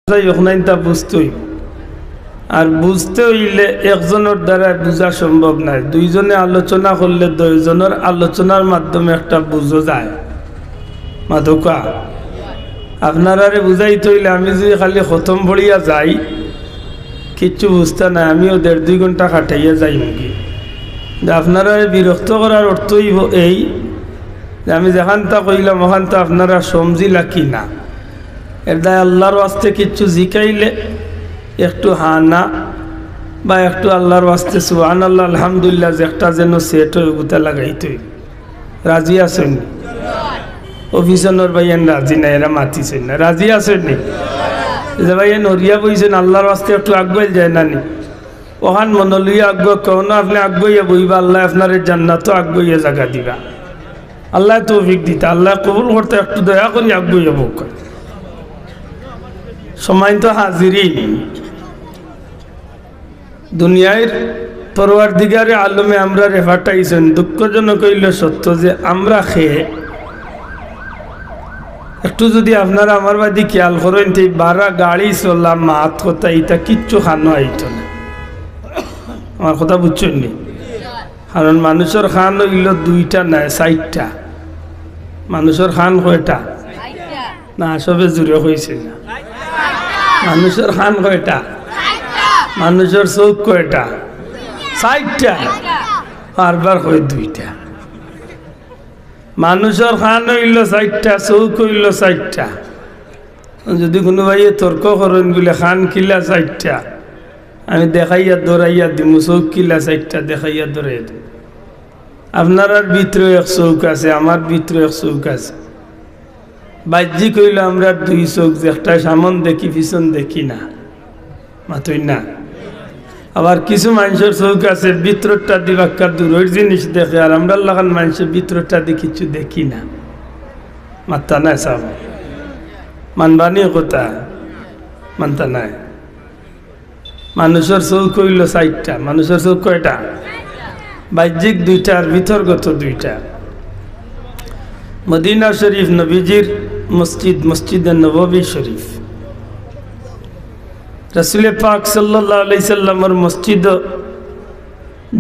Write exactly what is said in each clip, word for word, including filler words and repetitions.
যাই হোক না, ইতা বুঝতে অইবো। আর বুঝতে অইলে একজনর দ্বারা বুঝা সম্ভব নায়, দুইজনে আলোচনা করলে দুইজনর আলোচনার মাধ্যমে একটা বুঝো যায়। মাতউক্কা, আপনারারে বুঝাইতে অইলে আমি যদি খালি খতম পড়িয়া যাই, কিচ্ছু বুঝতা নায়, আমিও দেড় দুই ঘন্টা কাটাইয়া যাইমুগি। যে আপনারারে বিরক্ত করার অর্থ অইবো এই যে আমি যেখানতা কইলাম ওখানতা আপনারা সমঝিলা কি না। এর দায় আল্লাহর ওয়াস্তে কিচ্ছু জিকাইলে একটু হা না বা একটু আল্লাহর ওয়াস্তে সুবহানাল্লাহ, আলহামদুলিল্লাহ, যে একটা যেন সেট অয়, ওগুতা লাগাইতে অইবো। রাজি আছইন নি? অফিসনর ভাইয়ান রাজি না, এরা মাতিছইন না। রাজি আছইন নি? যে ভাইয়ান হরিয়া বইছইন, আল্লাহর ওয়াস্তে একটু আগুয়াইল যায় না নি? ওখান মনো লইয়া আগুয়া, কেউ না আপনে আগুয়াইয়া বইবা, আল্লায় আপনারে জান্নাতো আগুয়াইয়া জাগা দিবা। আল্লায় তৌফিক দিতা, আল্লায় কবুল করতা, একটু দয়া করি আগুয়াইয়া বউক্কা। সম্মানিত হাজিরিন, দুনিয়ার পরওয়ারদিগারে আলমে আমরারে পাঠাইছইন, দুঃখজনক অইলো সত্য যে আমরা খেয়ে একটু যদি আপনারা আমার বায়দি খেয়াল করইন, তে বারা গাড়ি চলা, মাত কথা, ইতা কিচ্ছু খানো আইতো না। আমার কথা বুঝছইন নি? কারণ মানুষর কান অইলো দুইটা নায়, চাইরটা। মানুষর কান কয়টা? না, সবে জুরে কইছে না। মানুষর কান কয়টা? মানুষর চউখ কয়টা? চাইরটা। বারবার কয় দুইটা। মানুষর কান অইলো চাইরটা, চউখ অইলো চাইরটা। যদি কুনু ভাইয়ে তর্ক করইন বুলে কান কিলা চাইরটা, আমি দেখাইয়া ধরাইয়া দিমু, চউখ কিলা চাইরটা দেখাইয়া ধরাইয়া দিমু। আপনারার ভিতরে এক চউখ আছে, আমার ভিতরে এক চউখ আছে। বাহ্যিক অইলো আমরার দুই চউখ, যে একটা সামন দেখি, পিছন দেখি না। মাতইন না। আবার কিছু মানষর চউখ আছে, ভিতরটা দি বাক্কা দূরর জিনিস দেখে, আর আমরার লাখান মানষে ভিতরটা দি কিচ্ছু দেখি না। মাততা নায় সাব। মানবা নি কথা? মানতা নায়। মানুষর চউখ অইলো চাইরটা। মানুষর চউখ কয়টা? বাহ্যিক দুইটা আর ভিতরগত দুইটা। মদিনা শরীফ নবীজির মসজিদ, মসজিদে নববী শরীফ। রাসূলে পাক সাল্লাল্লাহু আলাইহি সাল্লামর মসজিদো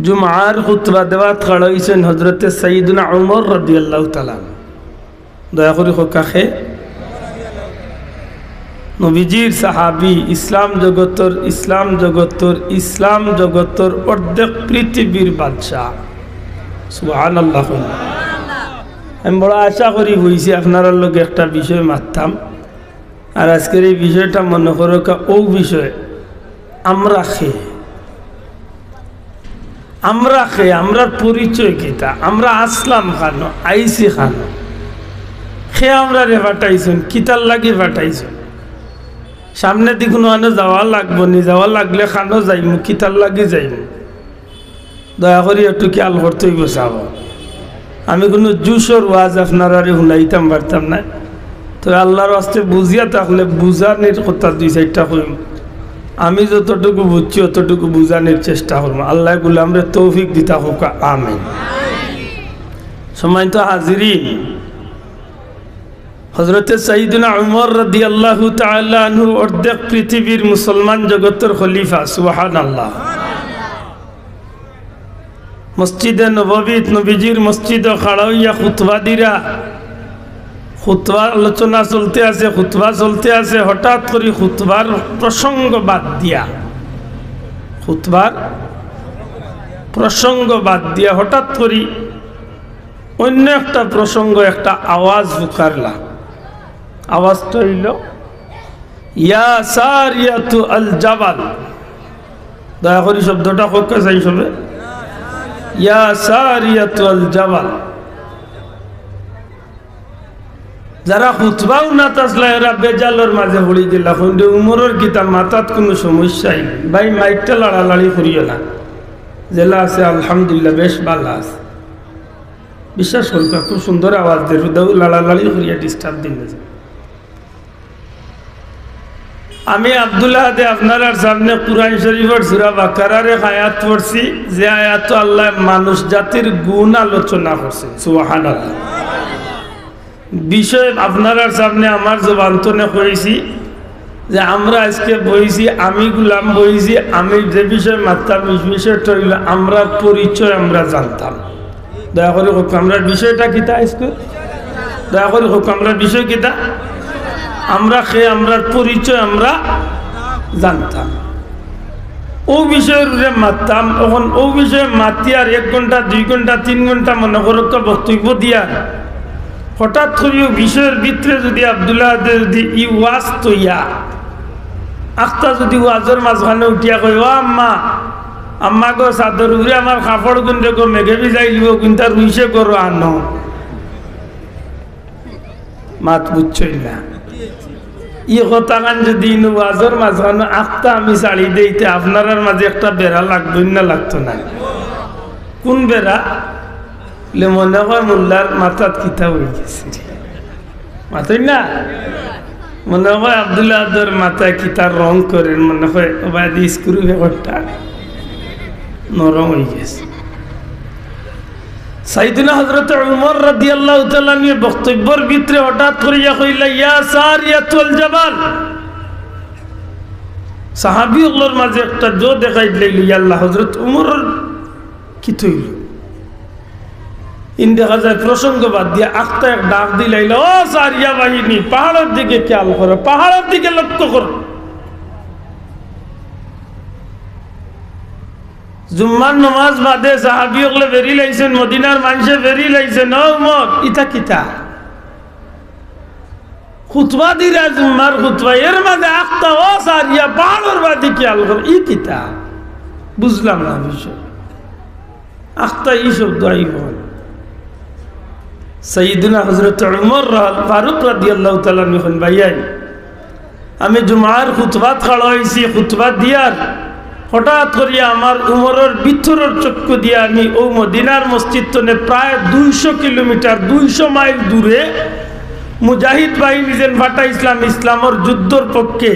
জুমার খুতবা দেওয়াত খাড়া অইছইন হযরতে সাইয়্যিদুনা উমর রাদিয়াল্লাহু তাআলা আনহু। দয়া করি কউক্কা কে? নবীজির সাহাবী, ইসলাম জগতর, ইসলাম জগতর, ইসলাম জগতর অর্ধেক পৃথিবীর বাদশা। সুবহানাল্লাহ। আমি বড় আশা করি বইছি আপনারার লগে একটা বিষয় মাততাম। আর আজকের এই বিষয়টা মনো করউক্কা অউ বিষয়, আমরা কে? আমরা কে? আমরার পরিচয় কিতা? আমরা আছলাম কানো? আইছি কানো? কে আমরারে পাঠাইছইন? কিতার লাগি পাঠাইছইন? সামনেদি কুনু আনো যাওয়া লাগবো নি? যাওয়া লাগলে কানো যাইমু? কিতার লাগি যাইমু? দয়া করি একটু খেয়াল করতে অইবো সাব। আমি কুনু জুশর ওয়াজ আপনারারে হুনাইতাম পারতাম নায়। তবে আল্লাহর ওয়াস্তে বুঝিয়া থাকলে বুঝানির কথা দুই চাইরটা কইমু। আমি যতটুকু বুঝছি অতটুকু বুঝানির চেষ্টা করমু। আল্লায় গুলামরে তৌফিক দিতা কউক্কা, আমিন। সম্মানিত হাজিরিন, হযরতে সাইয়্যিদুনা উমর রাদিয়াল্লাহু তাআলা আনহু অর্ধেক পৃথিবীর মুসলমান জগতর খলিফা, সুবহানাল্লাহ। মসজিদে নববীত, নবীজির মসজিদো খাড়া অইয়া খুতবা দিরা। খুতবা আলোচনা চলতে আছে, খুতবা চলতে আছে, হঠাৎ করি খুতবার প্রসঙ্গ বাদ দিয়া, খুতবার প্রসঙ্গ বাদ দিয়া হঠাৎ করি অইন্য একটা প্রসঙ্গ, একটা আওয়াজ পুকারলা। আওয়াজটা অইলো, "ইয়া সারিয়াতু আল জাবাল।" দয়া করি শব্দটা কউক্কা চাই সবে, "ইয়া সারিয়াতু আল জাবাল।" যারা খুতবা হুনাত আছলা, এরা বেজালর মাঝে পড়ি গেলা। কইন, "উমরর কিতা মাথাত কুনু সমস্যা নাই?" ভাই, মাইকটা লাড়ালাড়ি করিও না। যেলা আছে, আলহামদুলিল্লাহ, বেশ ভালা আছে। বিশ্বাস করউক্কা, খুব সুন্দর আওয়াজ দের, হুদাউ লাড়ালাড়ি করিয়া disturb দিন না। আমি আব্দুল আহাদে আপনারার সামনে কুরআন শরীফর সূরা বাকারার এক আয়াত পড়ছি, যে আয়াতো আল্লায় মানুষ জাতির গুণ আলোচনা করছে। সুবহানাল্লাহ। বিষয় আপনারার সামনে আমার জবান তনে কইছি, যে আমরা আজকে বইছি, আমি গুলাম বইছি, আমি যে বিষয়ে মাততাম, এই বিষয়টা অইলো আমরার পরিচয় আমরা জানতাম। দয়া করি কউক্কা, আমরার বিষয়টা কিতা আজকে? দয়া করি কউক্কা, আমরার বিষয় কিতা? আমরা কে, আমরার পরিচয় আমরা জানতাম। অউ বিষয়র উপরে মাততাম। অখন অউ বিষয়ে মাতিয়ার এক ঘন্টা, দুই ঘন্টা, তিন ঘন্টা মনে করউক্কা বক্তব্য দিয়ার, হঠাৎ করি অউ বিষয়র ভিতরে যুদি আব্দুল্লাহ আদে যুদি ই ওয়াজ থইয়া আখতা যুদি ওয়াজর মাঝখানে উঠিয়া কয়, "ও আম্মা, আম্মা গো, ছাদর উপরে আমার কাপড়গুন দেখো, মেঘে ভিজাইলিবো, কুনতা রুইছে করো আনো।" মাত বুঝছইন না? ই কথাখান যুদি ইনো ওয়াজর মাঝখানো আখতা আমি ছাড়ি দেই, তে আপনারার মাঝে একটা বেড়া লাগতো না, লাগতো না? কুন বেড়া? বলে মনে কয় মোল্লার মাথাত কিতা অইগেছে। মাতইন না? মনে কয় আব্দুল্লাহ আদর মাথায় কিতা রং করের, মনে কয় ওবায়দি স্ক্রু পেপারটা নরম অইগেছে। সাইয়েদনা হযরত উমর রাদিয়াল্লাহু তাআলা আনহু বক্তব্যর ভিতরে হঠাৎ করিয়া কইলা, "ইয়া সারিয়াতুল জাবাল।" সাহাবী অকলর মাঝে একটা জো দেখাই দিলাইল, "ইয়া আল্লাহ, হযরত উমরর কিতা অইলো?" ইন দেখা যায় প্রসঙ্গ বাদ দিয়া আখতা এক ডাক দিলাইল, "ও সারিয়া বাহিনী, পাহাড়র দিকে খেয়াল করো, পাহাড়র দিকে লক্ষ্য করো।" জুম্মার নমাজ বাদে সাহাবী অকলে বেরিলাইছইন, মদিনার মানষে বেরিলাইছইন, "ও উমর, ইতা কিতা? খুতবা দিরা জুম্মার খুতবা, এর মাঝে আখতা ও সারিয়া পাহাড়র বাদি খেয়াল করো, ই কিতা? বুঝলাম না বিষয়।" আখতা ই শব্দ আইবো। সাইয়েদনা হযরত উমর রা-, ফারুক রাদিয়াল্লাহু তাআলা আনহু কইন, "ভাইয়াইন, আমি জুমার খুতবাত খাড়া অইছি, খুতবা দিয়ার হঠাৎ করিয়া আমার উমরর ভিতরর চক্ষু দিয়া আমি অউ মদিনার মসজিদ তনে প্রায় দুইশো কিলোমিটার, দুইশো মাইল দূরে মুজাহিদ বাহিনী যেন ফাটাইছলাম ইসলামর যুদ্ধর পক্ষে,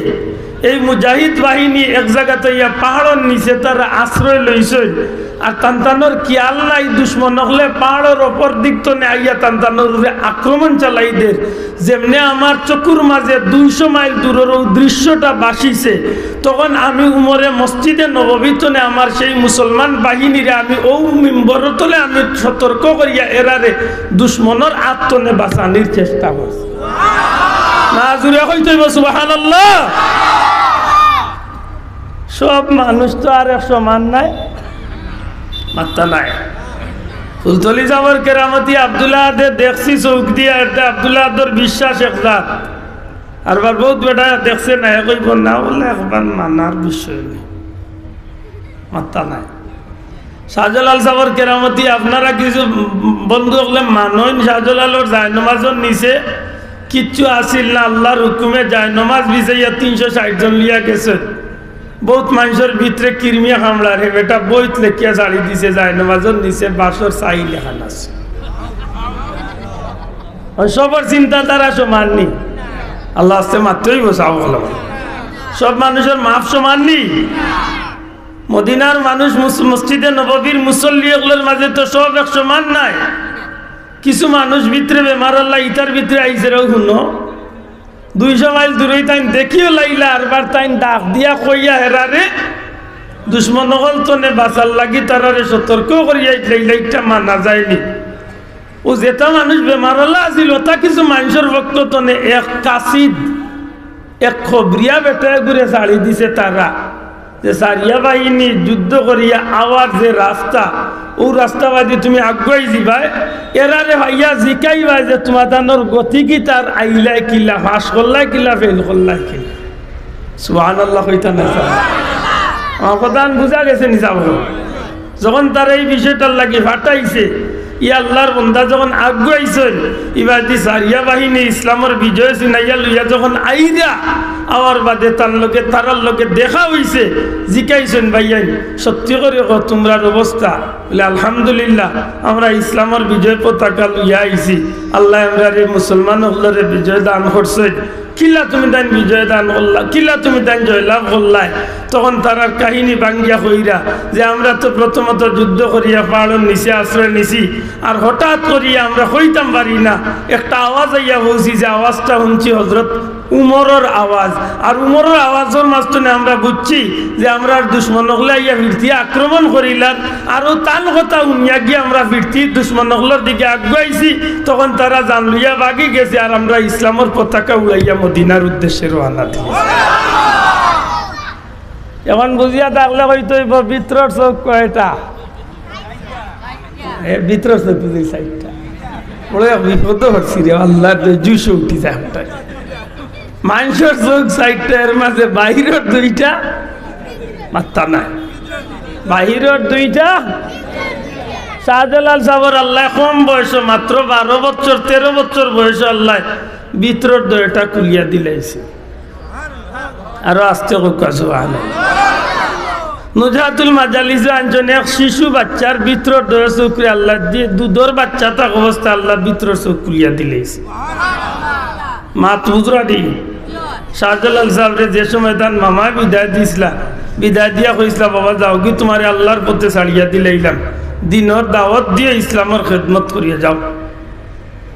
এই মুজাহিদ বাহিনী এক জাগাত আইয়া পাহাড়র নিচে তারা আশ্রয় লইছইন। আর তান তানর খিয়াল নাই, দুশমন অকলে পাহাড়র অপর দিক তনে আইয়া তান তানর উপরে আক্রমণ চালাই দের। যেমনে আমার চকুর মাঝে দুইশো মাইল দূরর অউ দৃশ্যটা ভাসিছে, তখন আমি উমরে মসজিদে নববী তনে আমার সেই মুসলমান বাহিনীরে আমি অউ মিম্বরর তলে আমি সতর্ক করিয়া এরারে দুশমনর আত তনে বাঁচানির চেষ্টা করছি।" না, জুরে কইতে অইবো সুবহানাল্লাহ। সব মানুষ তো আর এক সমান নায়, মাত্তা নায়। ফুলতলি সাবর কেরামতি আব্দুল্লাহ আদে দেখছি চউখ দিয়া, এতে আব্দুল্লাহ আদর বিশ্বাস এক জাত। আর বার বউত বেটা দেখছে না, এ কইবো না, বলে একবার মানার বিষয় নাই, মাত্তা নায়। শাহজালাল সাবর কেরামতি আপনারা কিছু বন্ধু অকলে মানইন, শাহজালালর জায়নমাজর নিচে কিচ্ছু আছিল না, আল্লাহর হুকুমে জায়নমাজ বিছাইয়া তিনশো ষাইট জন লইয়া গেছে। বউত মানষর ভিতরে কিরমিয়া কামড়ার, হে বেটা বইত লেখিয়া ছাড়ি দিছে, জায়নমাজর নিচে বাঁশর ছাইল এখান আছে। আর সবর চিন্তাধারা সমান নি? আল্লাহ আস্তে মাততে অইবো, সাহাবা বলো। সব মানুষর মাপ সমান নি? মদিনার মানুষ মুস-, মসজিদে নববীর মুসল্লি অকলর মাঝে তো সব এক সমান নায়। কিছু মানুষ ভিতরে বেমার আল্লাহ ইতার ভিতরে আইছে রে, হুনো। দুইশো মাইল দূরেই তাইন দেখিও লাইলা, আরবার তাইন ডাক দিয়া কইয়া হেরারে দুশমন অকল তনে বাঁচার লাগি তারারে সতর্ক করিয়া ইটলাইলা, ইটা মানা যায়নি। ও যেটা মানুষ বেমার আল্লাহ আছিল, ওটা কিছু মানুষর পক্ষ তনে এক কাসিদ, এক খবরিয়া বেটায় গুরে ছাড়ি দিছে তারা। যে সারিয়া বাহিনী যুদ্ধ করিয়া আওয়ার যে রাস্তা, ও রাস্তা বাদি তুমি আগুয়াই যিবায়, এরারে ভাইয়া জিকাইবায় যে তোমার তানোর গতি কি, তার আইলায় কিলা, পাস করলায় কিলা, ফেল করলায় কিলা। সুবহানাল্লাহ কইতা না স্যার? আমার কথা বুঝা গেছে নি স্যার? যখন তারা এই বিষয়টার লাগি ফাটাইছে, ই আল্লাহর বন্দা যখন আগুয়াইছইন, ইবাদি সারিয়া বাহিনী ইসলামর বিজয় চিনাইয়া লইয়া যখন আইরা, আওয়ার বাদে তার লগে, তারার লগে দেখা অইছে, জিকাইছইন, "ভাইয়াইন, সত্যি করি কও, তোমরার অবস্থা?" বলে, "আলহামদুলিল্লাহ, আমরা ইসলামর বিজয় পতাকা লইয়া আইছি, আল্লাহ আমরারে মুসলমান অকলরে বিজয় দান করছইন।" কিলা তুমি তাইন বিজয় দান করলা, কিলা তুমি তাইন জয়লাভ করলায়? তখন তারার কাহিনী ভাঙ্গিয়া কইরা যে, "আমরা তো প্রথমত যুদ্ধ করিয়া পাহাড়র নিচে আশ্রয় নিছি, আর হঠাৎ করিয়া আমরা কইতাম পারি না, একটা আওয়াজ আইয়া পৌঁছি, যে আওয়াজটা হুনছি হযরত উমরর আওয়াজ। আর উমরর আওয়াজর মাঝখানে আমরা বুঝছি যে আমরার দুশমন অকলে আইয়া ফিরতি আক্রমণ করিলার, আর অউ তান কথা হুনিয়া গিয়া আমরা ফিরতি দুশমন অকলর দিকে আগুয়াইছি। তখন তারা জান লইয়া ভাগি গেছে, আর আমরা ইসলামর পতাকা উড়াইয়া মদিনার উদ্দেশ্যে রওয়ানা দিছি। এখন বুঝিয়া থাকলে কইতে অইবো, ভিতরর চউখ কয়টা? এ, ভিতরর চউখ বুঝি চাইরটা। বড় এক বিপদো পড়ছি রে, আল্লার জুশো উঠি যায় আমরার। মানষর চউখ চাইরটা, এর মাঝে বাইরর দুইটা, মাত্তা নাই। বাইরর দুইটা। শাহজালাল সাবর আল্লায় কম বয়সো, মাত্র বারো বছর, তেরো বছর বয়সো আল্লায় ভিতরর দুইটা খুলিয়া দিলাইছে। আরো আস্তে কউক্কা, সুবহানাল্লাহ। নুজহাতুল মাজালিসে আনছইন, এক শিশু বাচ্চার ভিতরর দুইও চউখরে আল্লায় দি, দুধর বাচ্চা থাকা অবস্থা আল্লায় ভিতরর চউখ খুলিয়া দিলাইছে। মাত বুঝরা নি? শাহজালাল সাবরে যে সময় তান মামায় বিদায় দিছলা, বিদায় দিয়া কইছলা, "বাবা, যাওগি, তুমারে আল্লার পথে ছাড়িয়া দিলাইলাম, দিনর দাওয়াত দিয়া ইসলামর খেদমত করিয়া যাও।"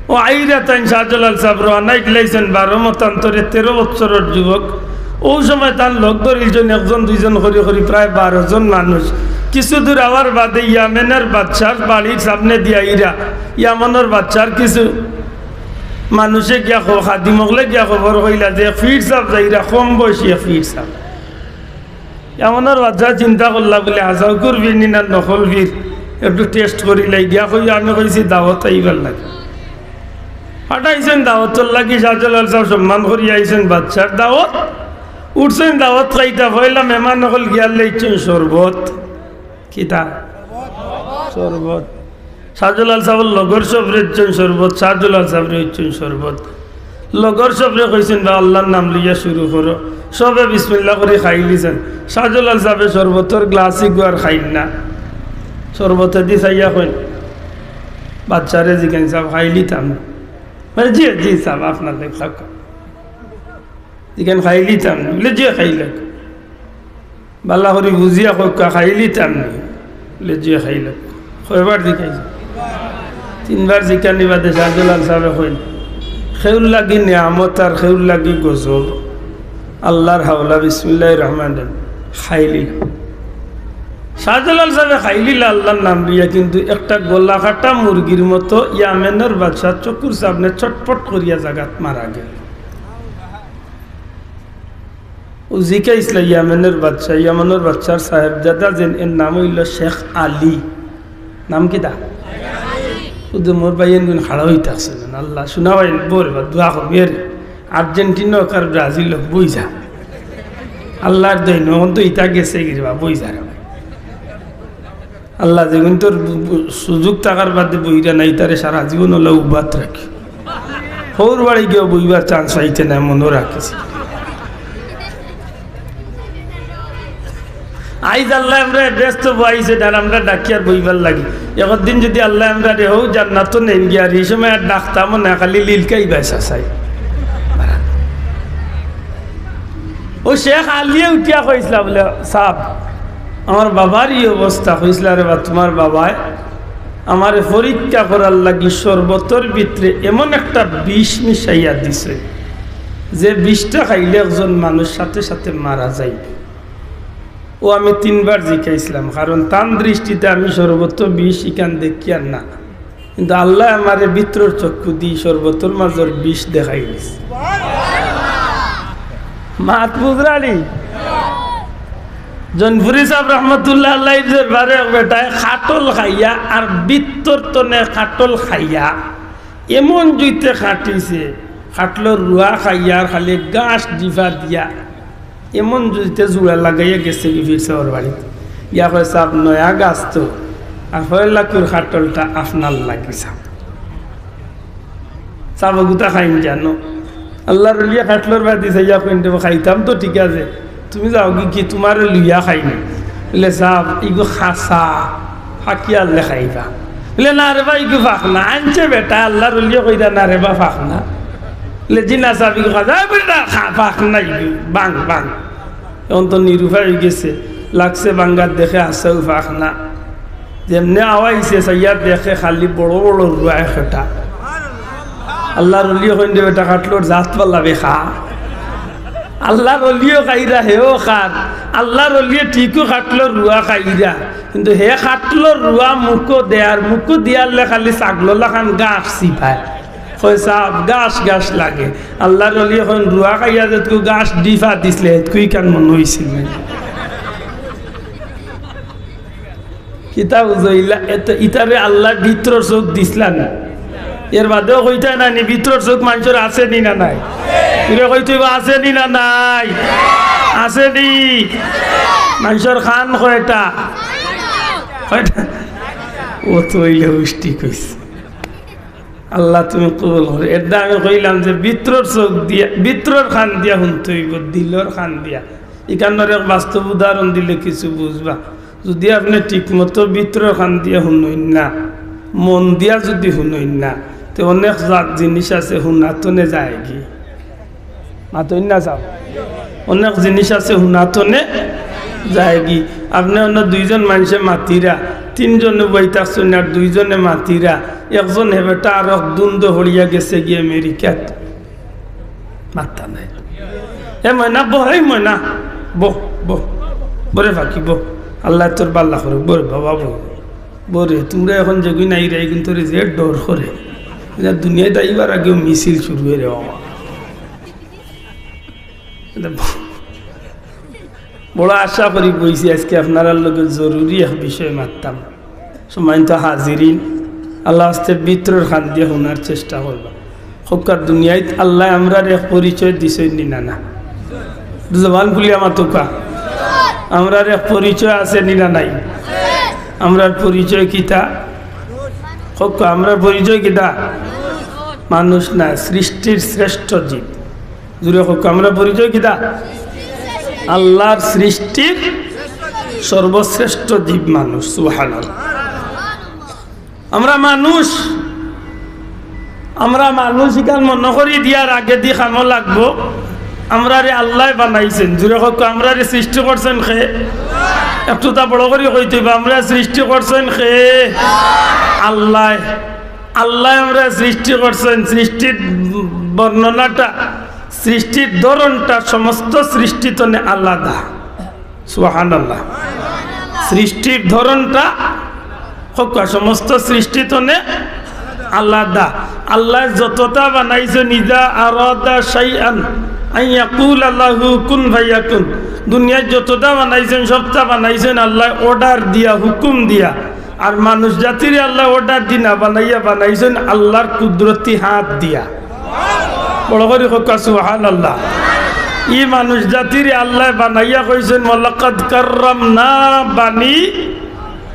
অউ আইরা তাইন শাহজালাল সাব রওয়ানা দিলাইছইন, বারো মতান্তরে তেরো বছরর যুবক। অউ সময় তান লগ ধরিলছইন একজন দুইজন করি করি প্রায় বারো জন মানুষ। কিছু দূর আওয়ার বাদে ইয়ামেনর বাদশার বাড়ির সামনেদি আইরা ইয়ামনর বাদশার কিছু মানুষে গিয়া খ-, খাদিম অকলে গিয়া খবর কইলা যে এক পীর সাব যাইরা, কম বয়সী এক পীর সাব। ইয়ামনর বাদশায় চিন্তা করলা বুলে, হাছাউ কুর পীর নি না নকল পীর, একটু test করিলাই। গিয়া কইয়া আমি কইছি দাওয়াত আইবার লাগি। পাঠাইছইন দাওয়াতর লাগি, শাহজালাল সাব সম্মান করিয়া আইছইন বাদশার দাওয়াত। উঠছইন দাওয়াত খাইতা, পয়লা মেহমান অকল গিয়া লইছইন শরবত। কিতা? শরবত। শাহজালাল সাবর লগর সবরে দিছইন শরবত, শাহজালাল সাবরে দিছইন শরবত। লগর সবরে কইছইন, "বা আল্লার নাম লইয়া শুরু করো।" সবে বিসমিল্লাহ করি খাইলিছইন। শাহজালাল সাবে শরবতর গ্লাস ইগু আর খাইল না। শরবতেদি চাইয়া কইন, বাদশারে জিগাইন, "সাব, খাইলিতাম?" বলে, "জি, জি সাব, আপনার লেখা।" জিগাইন, "খাইলিতাম?" বলে, "জি, খাইলাম।" বালা করি বুঝিয়া কউক্কা, "খাইলিতাম নি?" বলে, "জি, খাইলাম।" কয়বার জিকাইছে? তিনবার জিকানি বাদে শাহজালাল সাবে কইন, "কেউর লাগি নিয়ামত আর কেউর লাগি গজব। আল্লার হাওলা, বিসমিল্লাহির রহমানির রহিম, খাইলিলাম।" শাহজালাল সাবে খাইলিলা আল্লার নাম লইয়া, কিন্তু একটা গলা কাটা মুরগির মতো ইয়ামেনর বাদশার চকুর সামনে ছটফট করিয়া জাগাত মারা গেল। অউ জিকাইছলা ইয়ামেনর বাদশা, ইয়ামেনর বাদশার সাহেবজাদা যেন, এর নাম অইলো শেখ আলী। নাম কিতা? অউ যে মোর ভাইয়াইনগুন খাড়া অই থাকছইন, আল্লাহ, শুনা ভাই, বউর বা দোয়া করবি রে। আর্জেন্টিনা অউক আর ব্রাজিল অউক, বই যা। আল্লার দইন, অখন তো ইতা গেছেগি রে বা, বই যা রে ভাই। আল্লাহ যেগুইনতর বু-, বু-, সুযোগ থাকার বাদে বইরা নাই, তারে সারা জীবন অলা উবাত রাখি। হউর বাড়ি গিয়া বইবার chance পাইতে নায়, মনো রাখিস। আইজ আল্লায় আমরারে বেহেস্তো বওয়াইছে, আর আমরা ডাকিয়ার বইবার লাগি। একদিন যুদি আল্লায় আমরারে হউ জান্নাতো নেইন গিয়া, আর ই সময় আর ডাকতামও না, খালি লিলকাইবায় চাচায়। অউ শেখ আলীয়ে উঠিয়া কইছলা বুলে, "সাব, আমার বাবার ই অবস্থা।" কইছলা, "রে বা, তুমার বাবায় আমারে পরীক্ষা করার লাগি শরবতর ভিতরে এমন একটা বিষ মিশাইয়া দিছে, যে বিষটা খাইলে একজন মানুষ সাথে সাথে মারা যাইবো। অউ আমি তিনবার জিকাইছলাম, কারণ তান দৃষ্টিতে আমি শরবতো বিষ ইখান দেখিয়ার না।" কিন্তু আল্লায় আমারে ভিতরর চক্ষুদি শরবতর মাজর বিষ দেখাই দিছে। মাত বুঝরা নি? জৌনপুরি সাব রহমতুল্লাহ আলাইহির দরবারো এক বেটায় কাটল খাইয়া আর ভিতর তনে কাটল খাইয়া এমন জুইতে কাটিছে, কাটলর রুয়া খাইয়া আর খালি গাছ জিভা দিয়া এমন জুইতে জুড়া লাগাইয়া গেছেগি পীর সাবর বাড়িত। গিয়া কয়, "সাব, নয়া গাছ তো, আর পয়লা কুর কাটলটা আপনার লাগি সাব।" সাব অগুতা খাইন জানো? আল্লার অলিয়ে কাটলর বাদি চাইয়া কইন, "দেবো, খাইতাম তো ঠিক আছে, তুমি যাওগি, কি তুমারে লইয়া খাইনি?" বুলে, "সাব, ইগু খাসা, ফাকিয়া আনলে খাইবা।" বুলে, "না রে বা, ইগু ফাকনা।" আনছে বেটায়, আল্লার অলিয়ে কইরা, "না রে বা, ফাকনা।" বুলে, "জি না সাব, ইগু খাসা।" "এ বেটা, খা-, ফাকনা ইগু, বাং, বাং।" অখন তো নিরুপায় অইগেছে, লাগছে বাঙ্গাত, দেখে হাছাউ ফাকনা। যেমনে আওয়াইছে, চাইয়া দেখে খালি বড় বড় রুয়া একটা। আল্লার অলিয়ে কইন, "দে বেটা, কাটলর জাত পাল্লাবে খা।" আল্লার অলিও খাইরা, হেও খার। আল্লার অলিয়ে ঠিকউ খাটলর রুয়া খাইরা, কিন্তু হে খাটলর রুয়া মুখো দেয়, আর মুখো দিয়ারলে খালি ছাগলর লাখান ঘাস চিবায়। কয়, "সাব, ঘাস ঘাস লাগে।" আল্লার অলিয়ে কইন, "রুয়া খাইয়া যেতকু ঘাস ডিফা দিছলে, হেতকু ইখান মনো অইছিল না।" কিতা বুঝো, ইলা-, এত-, ইতারে আল্লায় ভিতরর চউখ দিছলা না? এর বাদেও কইতায় না নি, ভিতরর চউখ মানষর আছে নি না নাই? ইরে কইতে অইবো, আছে নি না নাই? আছে নি? মানষর কান কয়টা? কয়টা? অতো অইলে উষ্টি কইছে। আল্লাহ, তুমি কবুল করো। এরদায় আমি কইলাম যে ভিতরর চউখ দিয়া, ভিতরর কান দিয়া হুনতে অইবো, দিলর কান দিয়া। ইখানর এক বাস্তব উদাহরণ দিলে কিছু বুঝবা। যুদি আপনে ঠিকমতো ভিতরর কান দিয়া হুনইন না, মন দিয়া যুদি হুনইন না, তে অনেক জাত জিনিস আছে হুনা থনে যায়গি। মাতইন না যাও। অনেক জিনিস আছে হুনা থনে যায়গি। আপনে অন্য দুইজন মানষে মাতিরা, তিনজনে বই থাকছইন আর দুইজনে মাতিরা, একজন হে বেটা আর এক দুন্দো হরিয়া গেছে গিয়া আমেরিকাত। মাত্তা নাই। এ ময়না, বহ, এই ময়না, বহ, বহ। বরে ফাকি, বহ। আল্লায় তোর বালা করউক, বরে বাবা, বহ। বরে, তুমরা এখন যেগুইন আইরায়, কিন্তু রে যে ডর করে। ইটা দুনিয়াত আইবার আগেউ মিছিল শুরু অয় রে বাবা। ইটা ব-, বড় আশা করি বইছি আজকে আপনারার লগে জরুরি এক বিষয় মাততাম। সম্মানিত হাজিরিন, আল্লার ওয়াস্তে ভিতরর কান দিয়া হুনার চেষ্টা করবা। কউক্কা দুনিয়াত আল্লায় আমরারে এক পরিচয় দিছইন নি না না? জবান খুলিয়া মাতউক্কা। আমরার এক পরিচয় আছে নি না নাই? আমরার পরিচয় কিতা? কউক্কা, আমরার পরিচয় কিতা? মানুষ না, সৃষ্টির শ্রেষ্ঠ জীব। জুরে কউক্কা, আমরার পরিচয় কিতা? আল্লার সৃষ্টির সর্বশ্রেষ্ঠ জীব মানুষ। সুবহানাল্লাহ। আমরা মানুষ, আমরা মানুষ ইখান মনো করি দিয়ার আগেদি কামো লাগবো। আমরারে আল্লায় বানাইছইন, জুরে কউক্কা, আমরারে সৃষ্টি করছইন কে? একটু তা বড় করি কইতে অইবো, আমরারে সৃষ্টি করছইন কে? আল্লায়। আল্লায় আমরারে সৃষ্টি করছইন। সৃষ্টির বর্ণনাটা, সৃষ্টির ধরনটা সমস্ত সৃষ্টি থনে আলাদা। সুবহানাল্লাহ। সৃষ্টির ধরনটা কউক্কা সমস্ত সৃষ্টি থনে আলাদা। আল্লায় যততা বানাইছইন, ইযা আরাদা শাইআন আন ইয়াকুলা লাহু কুন ফায়াকুন। দুনিয়াত যততা বানাইছইন, সবতা বানাইছইন আল্লায় order দিয়া, হুকুম দিয়া। আর মানুষ জাতিরে আল্লায় order দি না বানাইয়া, বানাইছইন আল্লার কুদরতি হাত দিয়া। বড় করি কউক্কা সুবহানাল্লাহ। ই মানুষ জাতিরে আল্লায় বানাইয়া কইছইন, "ওয়ালাকাদ কাররামনা বানি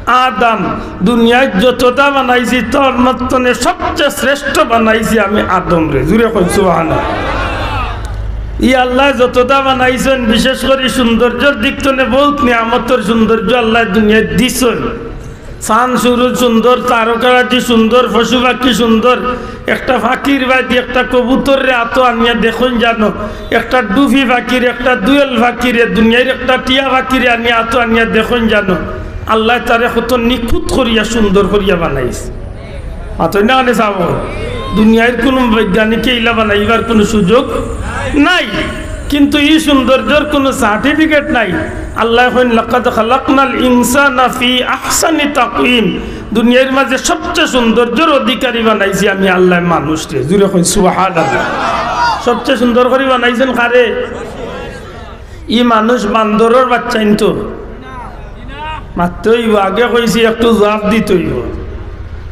আদম।" দুনিয়াত যততা বানাইছি, তার মধ্যে সবচেয়ে শ্রেষ্ঠ বানাইছি আমি আদমরে। জুরে কইন সুবহানাল্লাহ। ই আল্লায় যততা বানাইছইন, বিশেষ করি সৌন্দর্যর দিক থনে বউত নিয়ামতর সৌন্দর্য আল্লায় দুনিয়াত দিছইন। চান সুরুজ সুন্দর, তারকারাজি সুন্দর, পশু পাখি সুন্দর। একটা পাখির বায়দি একটা কবুতররে আতো আনিয়া দেখইন জানো, একটা ডুফি পাখিরে, একটা দুয়েল পাখিরে, দুনিয়ার একটা টিয়া পাখিরে আনিয়া আতো আনিয়া দেখইন জানো, আল্লায় তারে কত নিখুঁত করিয়া সুন্দর করিয়া বানাইছে। মাতইন না কেনে চাবো? দুনিয়ার কুনু বৈজ্ঞানিকে ইলা বানাইবার কুনু সুযোগ নাই। কিন্তু ই সৌন্দর্যর কুনু certificate নাই। আল্লায় কইন, "লাকাদ খালাকনাল ইনসানা ফি আহসানি তাকওয়িম।" দুনিয়ার মাঝে সবচেয়ে সৌন্দর্যর অধিকারী বানাইছি আমি আল্লায় মানুষরে। জুরে কইন সুবহানাল্লাহ। সবচেয়ে সুন্দর করি বানাইছইন কারে? ই মানুষ বান্দরর বাচ্চাইন তো। মাততে অইবো, আগে কইছি একটু জুয়াপ দিতে অইবো।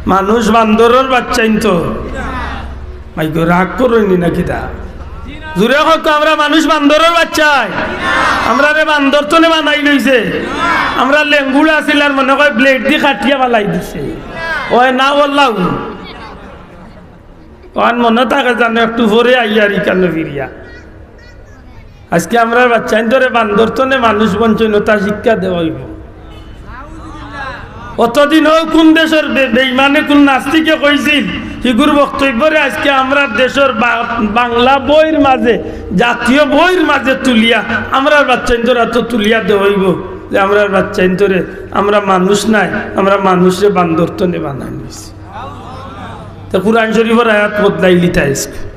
মানুষ বান্দরর বাচ্চাইন তো। মাইগো, রাগ করইন নি না কিতা? জুরে কউক্কা, আমরা মানুষ বান্দরর বাচ্চাই? আমরারে বান্দর থনে বানাইল অইছে? আমরা লেঙ্গুড় আছিল আর মনো কয় blade দি কাটিয়া ফালাই দিছে। অয় না, ওয়াল্লাহ। অখান মনো থাকে জানো, একটু পরে আইয়ার ইকানো ফিরিয়া। আজকে আমরার বাচ্চাইন্তরে বান্দর থনে মানুষ বনছইন, অতা শিক্ষা দেওয়া অইবো। অতদিন অউ কুন দেশর বে-, বেইমানে, কুন নাস্তিকে কইছিল, হিগুর বক্তব্যরে আজকে আমরার দেশর বা-, বাংলা বইর মাঝে, জাতীয় বইর মাঝে তুলিয়া, আমরার বাচ্চাইন্তর আতো তুলিয়া দেওয়া অইবো যে আমরার বাচ্চাইন্তরে আমরা মানুষ নায়, আমরা মানুষরে বান্দর থনে বানাইল অইছে। তে কুরআন শরীফর আয়াত বদলাইলিতা আইজকু।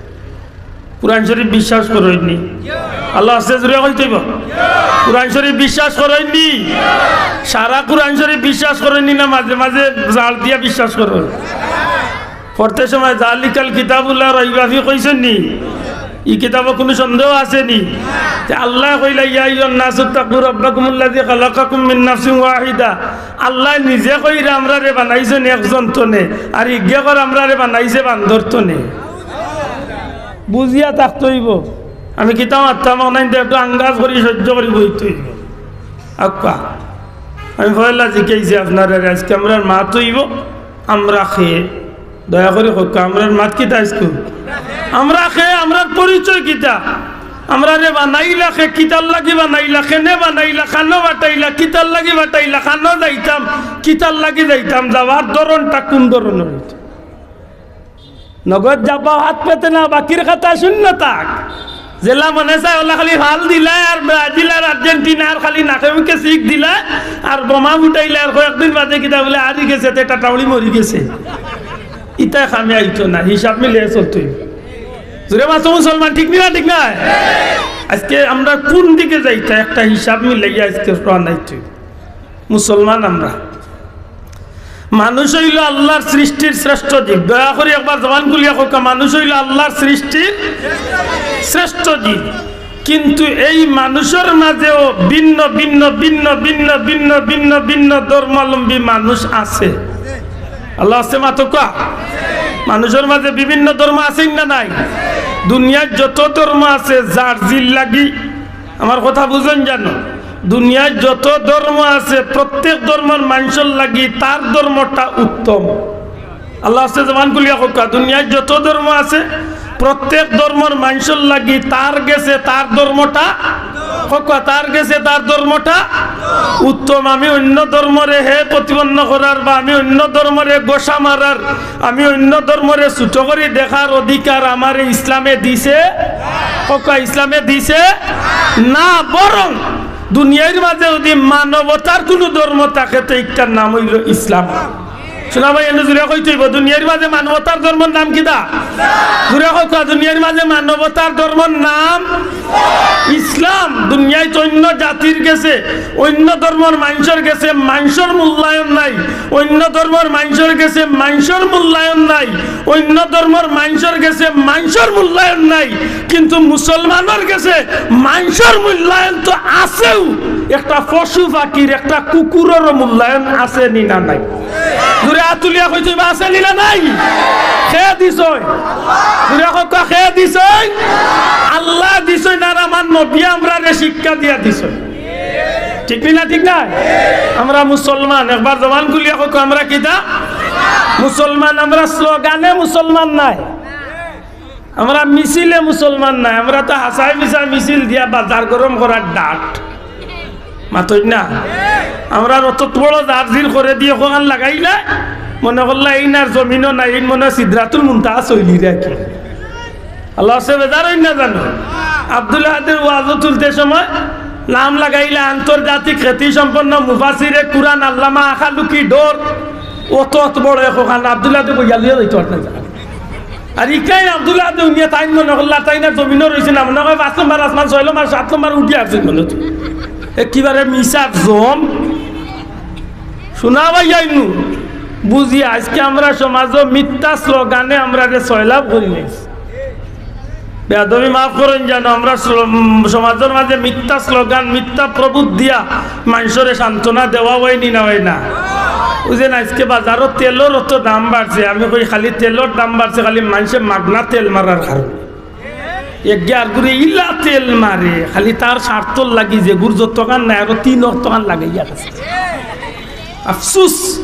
কোরআন শরীফ বিশ্বাস করইননি? আল্লাহ আছে, জোরে কইতে অইবো। কোরআন শরীফ বিশ্বাস করইননি? সারা কোরআন শরীফ বিশ্বাস করইননি না মাঝে মাঝে জাল দিয়া বিশ্বাস করইন? পড়তে সময় "জালিকাল কিতাবু লা রাইবা ফি" কইছইননি? ই কিতাবো কুনু সন্দেহ আছেনি? তে আল্লায় কইলা, "ইয়া আইয়ুহান নাসু ইত্তাকু রাব্বাকুমুল্লাযী খালাকাকুম মিন নাফসিন ওয়াহিদা।" আল্লায় নিজে কইরা আমরারে বানাইছইন একজন তনে, আর ইগে কর আমরারে বানাইছে বান্দর তনে। বুঝিয়া থাকতে অইবো। আমি কিতা মাততাম, আপনাইনতে একটু আন্দাজ করি সহ্য করি বইতে অইবো। আক্কা, আমি পয়লা জিকাইছি আপনারারে, আইজকে আমরার মাত অইবো আমরা কে। দয়া করি কউক্কা, আমরার মাত কিতা আইজকে? আমরা কে, আমরার পরিচয় কিতা? আমরারে বানাইলা কে, কিতার লাগি বানাইলা, কেনে বানাইলা, কানো বাটাইলা, কিতার লাগি বাটাইলা, কানো যাইতাম, কিতার লাগি যাইতাম, যাওয়ার ধরনটা কুন ধরনর অইতো? নগদ যাবা হাত পেতে না, বাকির কথা শূন্য থাক। যেলা মনে চায় ওলা খালি ফাল দিলায়, আর ব্রাজিল আর আর্জেন্টিনা, আর খালি নাকে মুখে শিক দিলায়, আর বোমা ফুটাইলায়, আর কয়েকদিন বাদে কিতা বলে, "আরি গেছে, তে টাটাউড়ি মরি গেছে।" ইতায় কামে আইতো না, হিসাব মিলিয়া চলতে অইবো। জোরে মাতো মুসলমান, ঠিক নি না? ঠিক নায়? আইজকে আমরা কুন দিকে যাইতাম, একটা হিসাব মিলাইয়া আইজকে রওনা অইতে অইবো। মুসলমান আমরা। মানুষ অইলো আল্লার সৃষ্টির শ্রেষ্ঠ জীব। দয়া করি একবার জবান খুলিয়া কউক্কা, মানুষ অইলো আল্লার সৃষ্টির শ্রেষ্ঠ জীব। কিন্তু এই মানুষর মাঝেও ভিন্ন ভিন্ন ভিন্ন ভিন্ন ভিন্ন ভিন্ন ভিন্ন ধর্মাবলম্বী মানুষ আছে। আল্লাহ আছে মাতোক্কা। মানুষর মাঝে বিভিন্ন ধর্ম আছে না নাই? দুনিয়ার যত ধর্ম আছে, যার জির লাগি, আমার কথা বুঝইন জানো, দুনিয়ার যত ধর্ম আছে, প্রত্যেক ধর্মর মানষর লাগি তার ধর্মটা উত্তম। আল্লাহ আছে, জবান খুলিয়া কউক্কা, দুনিয়ার যত ধর্ম আছে, প্রত্যেক ধর্মর মানষর লাগি তার গেছে তার ধর্মটা, কউক্কা, তার গেছে তার ধর্মটা উত্তম। আমি অইন্য ধর্মরে হে প্রতিপন্ন করার বা আমি অইন্য ধর্মরে গোসা মারার, আমি অইন্য ধর্মরে ছুটো করি দেখার অধিকার আমারে ইসলামে দিছে? কউক্কা, ইসলামে দিছে না। বরং দুনিয়ার মাঝে যুদি মানবতার কুনু ধর্ম থাকে, তে ইটার নাম অইলো ইসলাম। শুনা ভাই, এনে জুরে কইতে অইবো, দুনিয়ার মাঝে মানবতার ধর্মর নাম কিতা? জুরে কউক্কা, দুনিয়ার মাঝে মানবতার ধর্মর নাম ইসলাম। দুনিয়াত অইন্য জাতির গেছে, অইন্য ধর্মর মানষর গেছে মানষর মূল্যায়ন নাই, অইন্য ধর্মর মানষর গেছে মানষর মূল্যায়ন নাই, অইন্য ধর্মর মানষর গেছে মানষর মূল্যায়ন নাই, কিন্তু মুসলমানর গেছে মানষর মূল্যায়ন তো আছেউ, একটা পশু পাখির, একটা কুকুররও মূল্যায়ন আছে নি না নাই? জুরে আত তুলিয়া কইতে অইবো, আছে নি না নাই? কে দিছইন? জুরে কউক্কা, কে দিছইন? আল্লায় দিছইন, আর আমার নবী আমরারে শিক্ষা দিয়া দিছইন। ঠিক নি না? ঠিক নায়? আমরা মুসলমান, একবার জবান খুলিয়া কউক্কা, আমরা কিতা? মুসলমান। আমরা স্লোগানে মুসলমান নায়, আমরা মিছিলে মুসলমান নায়, আমরা তো হাছায় মিছায় মিছিল দিয়া বাজার গরম করার ডাট। মাতইন না? আমরা অত বড় জারজির করে দিয়া অখান লাগাইলা, মনে করলা এইন আর জমিনো নাই, এইন মনে অয় সিদরাতুল মুনতাহা চইলির আর কি। আল্লাহ আছে, বেজার অইন না জানো? আব্দুল আহাদর ওয়াজো তুলতে সময় নাম লাগাইলা আন্তর্জাতিক খ্যাতিসম্পন্ন মুফাসিরে কুরআন আল্লামা আখালুকি ডর, অত, অত বড় অখখান আব্দুল আহাদে বইয়া লইয়া যাইতো পারত না। আর ইখান আব্দুল আহাদে হুনিয়া তাইন মনে করলা, তাইন আর জমিনো রইছে না, মনে অয় পাঁচ নম্বর আসমান, ছয় নম্বর, সাত নম্বর উঠিয়া আছইন মনে অয়। একেবারে মিছা জম। শুনা ভাই আইনু, বুঝি আইজকে আমরার সমাজো মিথ্যা স্লোগানে আমরারে সয়লাব করিলাইছে। বেয়াদবি মাফ করইন জানো, আমরার সম-, সমাজর মাঝে মিথ্যা স্লোগান, মিথ্যা প্রবোধ দিয়া মানষরে সান্ত্বনা দেওয়া অয় নি না অয় না? অউ যে না, আইজকে বাজারো তেলর অত দাম বাড়ছে, আমি কই খালি তেলর দাম বাড়ছে, খালি মানষে মাগনা তেল মারার কারণে। এগিয়ে আর গুরে ইলা তেল মারে, খালি তার স্বার্থর লাগি, যেগুর যতখান নাই, আরো তিন অতখান লাগাইয়া গেছে। আফসুস।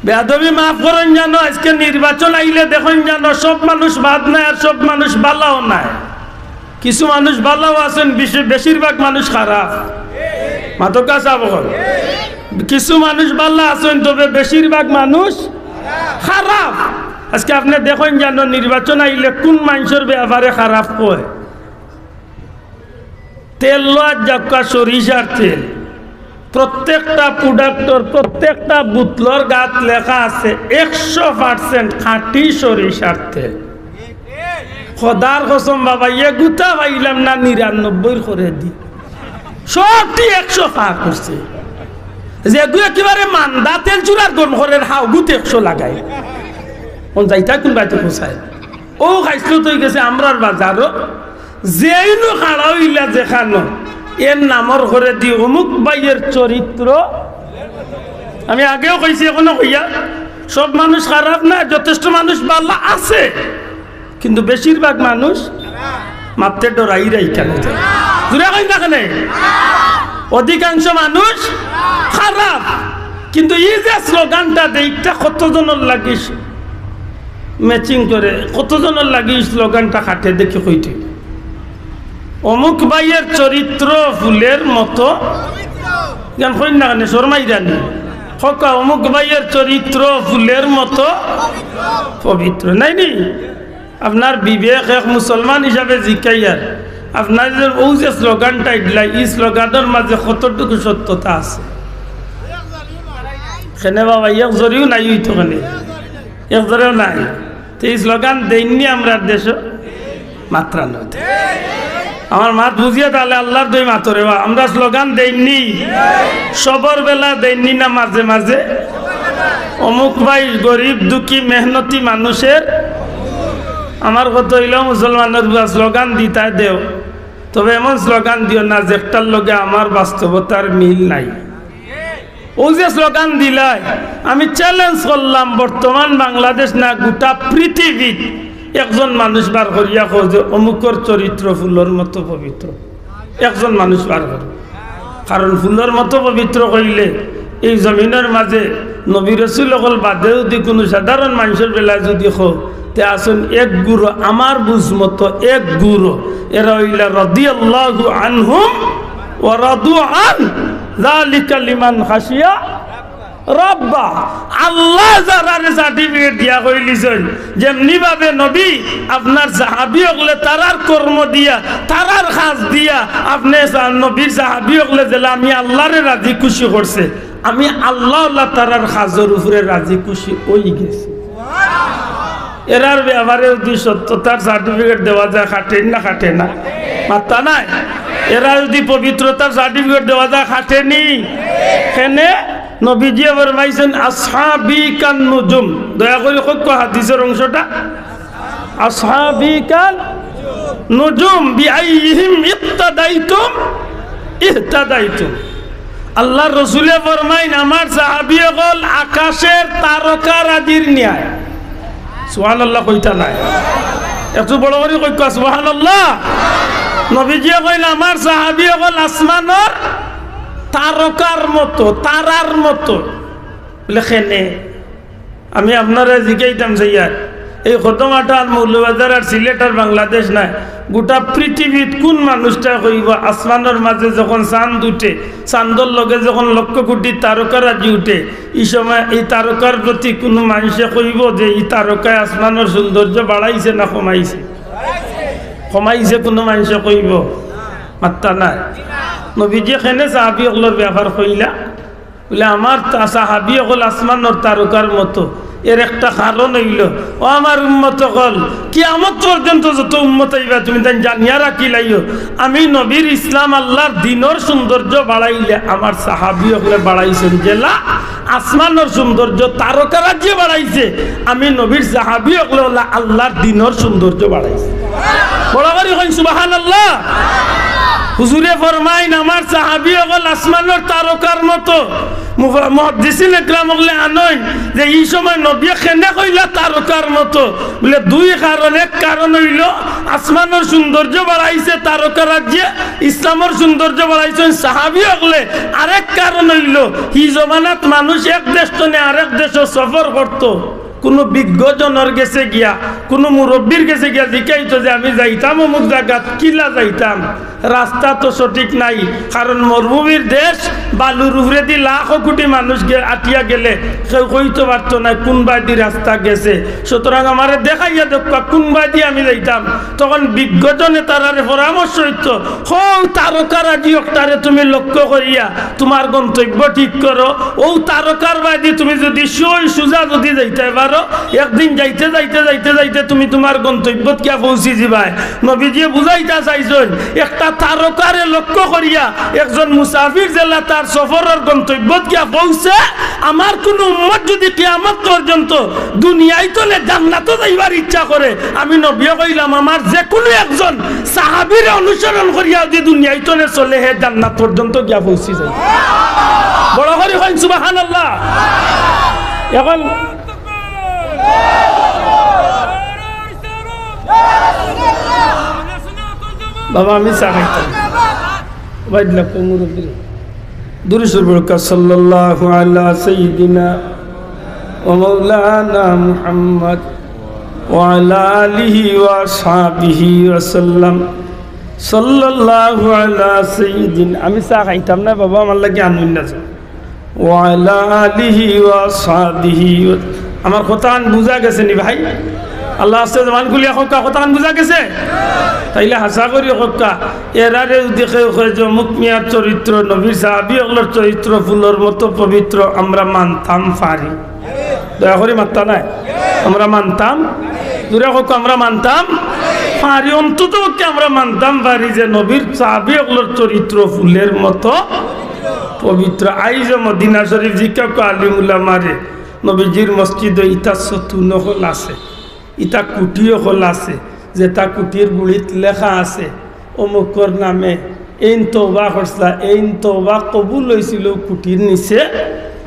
বেয়াদবি মাফ করইন জানো, আইজকে নির্বাচন আইলে দেখইন জানো, সব মানুষ বাদ নায় আর সব মানুষ বালাও নায়। কিছু মানুষ বালাও আছইন, বেশি-, বেশিরভাগ মানুষ খারাপ। মাতোক্কা সাব অকল। কিছু মানুষ বালা আছইন, তবে বেশিরভাগ মানুষ খারাপ। আইজকে আপনে দেখইন জানো, নির্বাচন আইলে কুন মানষর ব্যাপারে খারাপ কয়? তেল লওয়াত যাউক্কা সরিষার তেল, প্রত্যেকটা প্রোডাক্টর, প্রত্যেকটা বোতলর গাত লেখা আছে একশো পার্সেন্ট খাঁটি সরিষার তেল। খোদার কসম বাবা, এগুতা পাইলাম না নিরানব্বইর করেদি, সবটি একশো পার করছে। যেগু একেবারে মান্দা তেল চুরার গম করের, হাউগুত একশো লাগাই। কোন যাইতা কোন বাইতে কোসায়? ও খাইছলত অইগেছে আমরার বাজারো, যেইনু খাড়া অইলা যেখানো, এর নামর করেদি অমুক ভাইয়ের চরিত্র। আমি আগেও কইছি, এখনো কইয়ার, সব মানুষ খারাপ না, যথেষ্ট মানুষ ভালা আছে, কিন্তু বেশিরভাগ মানুষ মাততে ডরাইরা ইখান। জুরে কইন না কেনে? অধিকাংশ মানুষ খারাপ। কিন্তু ই যে স্লোগানটা দেইতা, কতজনর লাগি ম্যাচিং করে, কতজনর লাগি স্লোগানটা খাটে, দেখি কইতে। অমুক ভাইয়ের চরিত্র ফুলের মতো, ইখান কইন না কেনে, শরমাইরা নি? কউক্কা, অমুক ভাইয়ের চরিত্র ফুলের মতো পবিত্র, নায় নি? আপনার বিবেক এক মুসলমান হিসাবে জিকাইয়ার, আপনার যে অউ যে স্লোগানটা ইগলা, ই স্লোগানর মাঝে কতটুকু সত্যতা আছে? কেনে বাবা, এক জরিও নাই অইতো কেনে, এক জরিও নাই। তে ই স্লোগান দেইননি আমরার দেশো? মাতরা না। আমার মাত বুঝিয়া তাইলে আল্লার দোয়াই মাতো রে বা। আমরা স্লোগান দেইননি? সবর বেলা দেইননি না মাঝে মাঝে? অমুক ভাই গরিব দুঃখী মেহনতি মানুষের, আমার কথা অইলো মুসলমানর বুয়া স্লোগান দিতায় দেও, তবে এমন স্লোগান দিও না যেটার লগে আমার বাস্তবতার মিল নাই। অউ যে স্লোগান দিলায়, আমি চ্যালেঞ্জ করলাম, বর্তমান বাংলাদেশ না, গোটা পৃথিবীত একজন মানুষ বার করিয়া কও যে অমুকর চরিত্র ফুলর মতো পবিত্র। একজন মানুষ বার করো। কারণ ফুলর মতো পবিত্র কইলে ই জমিনর মাঝে নবী রসুল অকল বাদে যুদি কুনু সাধারণ মানষর বেলায় যুদি কও, তে আছইন এক গুরু, আমার বুঝ মতো এক গুরু, এরা অইলা রাদিয়াল্লাহু আনহুম ওয়া রাদু আন, যালিকা লিমান খাশিয়া রাব্বা। আল্লায় যারারে সার্টিফিকেট দিয়া কইলিছইন, যেমনি ভাবে নবী আপনার সাহাবী অকলে তারার কর্ম দিয়া, তারার কাজ দিয়া, আপনে সা-, নবীর সাহাবী অকলে যেলা আমি আল্লারে রাজি খুশি করছে, আমি আল্লাহ আল্লাহ তারার কাজর উপরে রাজি খুশি অইগেছি। এরার ব্যাপারে যুদি সত্যতার সার্টিফিকেট দেওয়া যায়, খাটেনি না খাটে না? মাত্তা নাই। এরা যুদি পবিত্রতার সার্টিফিকেট দেওয়া যায়, খাটেনি? কেনে? নবীজিয়ে ফরমাইছইন, "আসহাবি কান নুজুম।" দয়া করি কউক্কা হাদিসর অংশটা। "আসহাবি কান নুজুম, বিআইয়িহিম ইক্তাদাইতুম ইহতাদাইতুম।" আল্লার রসুলে ফরমাইন, "আমার সাহাবী অকল আকাশর তারকারাজির ন্যায়।" সুবহানাল্লাহ কইতা নায়? একটু বড় করি কউক্কা, সুবহানাল্লাহ। নবীজিয়ে কইন, "আমার সাহাবী অকল আসমানর তারকার মতো, তারার মতো।" বুলে, "কেনে?" আমি আপনারে জিকাইতাম চাইয়ার, এই কদমঘাট আর মৌলভীবাজার আর সিলেট আর বাংলাদেশ নায়, গোটা পৃথিবীত কুন মানুষটায় কইবো, আসমানর মাঝে যখন চান্দ উঠে, চান্দর লগে যখন লক্ষ কোটি তারকারাজি উঠে, ই সময় ই তারকার প্রতি কুনু মানষে কইবো যে ই তারকায় আসমানর সৌন্দর্য বাড়াইছে না কমাইছে? কমাইছে কুনু মানষে কইবো? মাত্তা নাই। নবীজিয়ে কেনে সাহাবী অকলর ব্যাপার কইলা? বুলে, "আমার তা-, সাহাবী অকল আসমানর তারকার মতো।" এর একটা কারণ অইলো, ও আমার উম্মত অকল, কিয়ামত পর্যন্ত যত উম্মত আইবা, তুমি তাইন জানিয়া রাখিলাইও, আমি নবীর ইসলাম আল্লার দ্বীনর সৌন্দর্য বাড়াইলে আমার সাহাবী অকলে বাড়াইছইন যেলা আসমানর সৌন্দর্য তারকারাজিয়ে বাড়াইছে, আমি নবীর সাহাবী অকলে অলা আল্লার দ্বীনর সৌন্দর্য বাড়াইছে। বড় করি কইন সুবহানাল্লাহ। হুজুরে ফরমাইন, "আমার সাহাবী অকল আসমানর তারকার মতো।" মুফা-, মুহাদ্দিসিন একরাম অকলে আনইন যে ই সময় নবীয়ে কেনে কইলা তারকার মতো? বুলে, দুই কারণ। এক কারণ অইলো আসমানর সৌন্দর্য বাড়াইছে তারকারাজিয়ে, ইসলামর সৌন্দর্য বাড়াইছইন সাহাবী অকলে। আরেক কারণ অইলো, হি জমানাত মানুষ এক দেশ তনে আরেক দেশো সফর করতো, কুনু বিজ্ঞজনর গেছে গিয়া, কুনু মুরব্বির গেছে গিয়া জিকাইতো যে, "আমি যাইতাম অমুক জাগাত, কিলা যাইতাম?" রাস্তা তো সঠিক নাই, কারণ মরুভূমির দেশ, বালুর উপরেদি লাখো কুটি মানুষ গে-, আটিয়া গেলে কেউ কইতো পারতো নায় কুনবায়দি রাস্তা গেছে। সুতরাং আমারে দেখাইয়া দেউক্কা কুনবায়দি আমি যাইতাম। তখন বিজ্ঞজনে তারারে পরামর্শ দিতো, হউ তারকারাজি অকটারে তুমি লক্ষ্য করিয়া তুমার গন্তব্য ঠিক করো। অউ তারকার বায়দি তুমি যুদি সই সুজা যুদি যাইতায় পারো, একদিন যাইতে যাইতে যাইতে যাইতে তুমি তুমার গন্তব্যত গিয়া পৌঁছি যিবায়। নবীজিয়ে বুঝাইতা চাইছইন, একটা তারকারে লক্ষ্য করিয়া একজন মুসাফির যেলা তার সফরর গন্তব্যত গিয়া পৌঁছে, আমার কুনু উম্মত যুদি কিয়ামত পর্যন্ত দুনিয়াইত থনে জান্নাতো যাইবার ইচ্ছা করে, আমি নবীয়ে কইলাম, আমার যেকুনু একজন সাহাবীরে অনুসরণ করিয়া যুদি দুনিয়াইত থনে চলে, হে জান্নাত পর্যন্ত গিয়া পৌঁছি যায়। বড় করি কইন সুবহানাল্লাহ। এখন বাবা, আমি চা খাইতাম। বাইদলা কই মুরব্বী? দুরুদ শরীফ পড়ুক্কা, সাল্লাল্লাহু আলা সাইয়্যিদিনা ওয়া মাওলানা মুহাম্মদ ওয়া আলা আলিহি ওয়া আসহাবিহি ওয়া সাল্লাম। সাল্লাল্লাহু আলা সাইয়্যিদিন-, আমি চা খাইতাম না বাবা, আমার লাগি আনইন না চা। ওয়া আলা আলিহি ওয়া আসহাবিহি ওয়া-, আমার কথাখান বুঝা গেছে নি ভাই? আল্লাহ আস্তে জবান খুলিয়া কউক্কা, কথাখান বুঝা গেছে? তাইলে হাছা করি কউক্কা, এরারে যুদি কেউ কয় যে অমুক মিয়ার চরিত্র, নবীর সাহাবী অকলর চরিত্র ফুলর মতো পবিত্র, আমরা মানতাম পারি? দয়া করি মাততা নায়, আমরা মানতাম? জুরে কউক্কা, আমরা মানতাম পারি? অন্তত পক্ষে আমরা মানতাম পারি যে নবীর সাহাবী অকলর চরিত্র ফুলের মতো পবিত্র। আইজ মদিনা শরীফ জিকাউক্কা আলিম উলামারে, নবীজির মসজিদো ইতা সতুন অকল আছে, ইতা কুটি অকল আছে, যেতা কুটির গুড়িত লেখা আছে অমুকর নামে এইন তওবা করছলা, এইন তওবা কবুল অইছিল কুটির নিচে,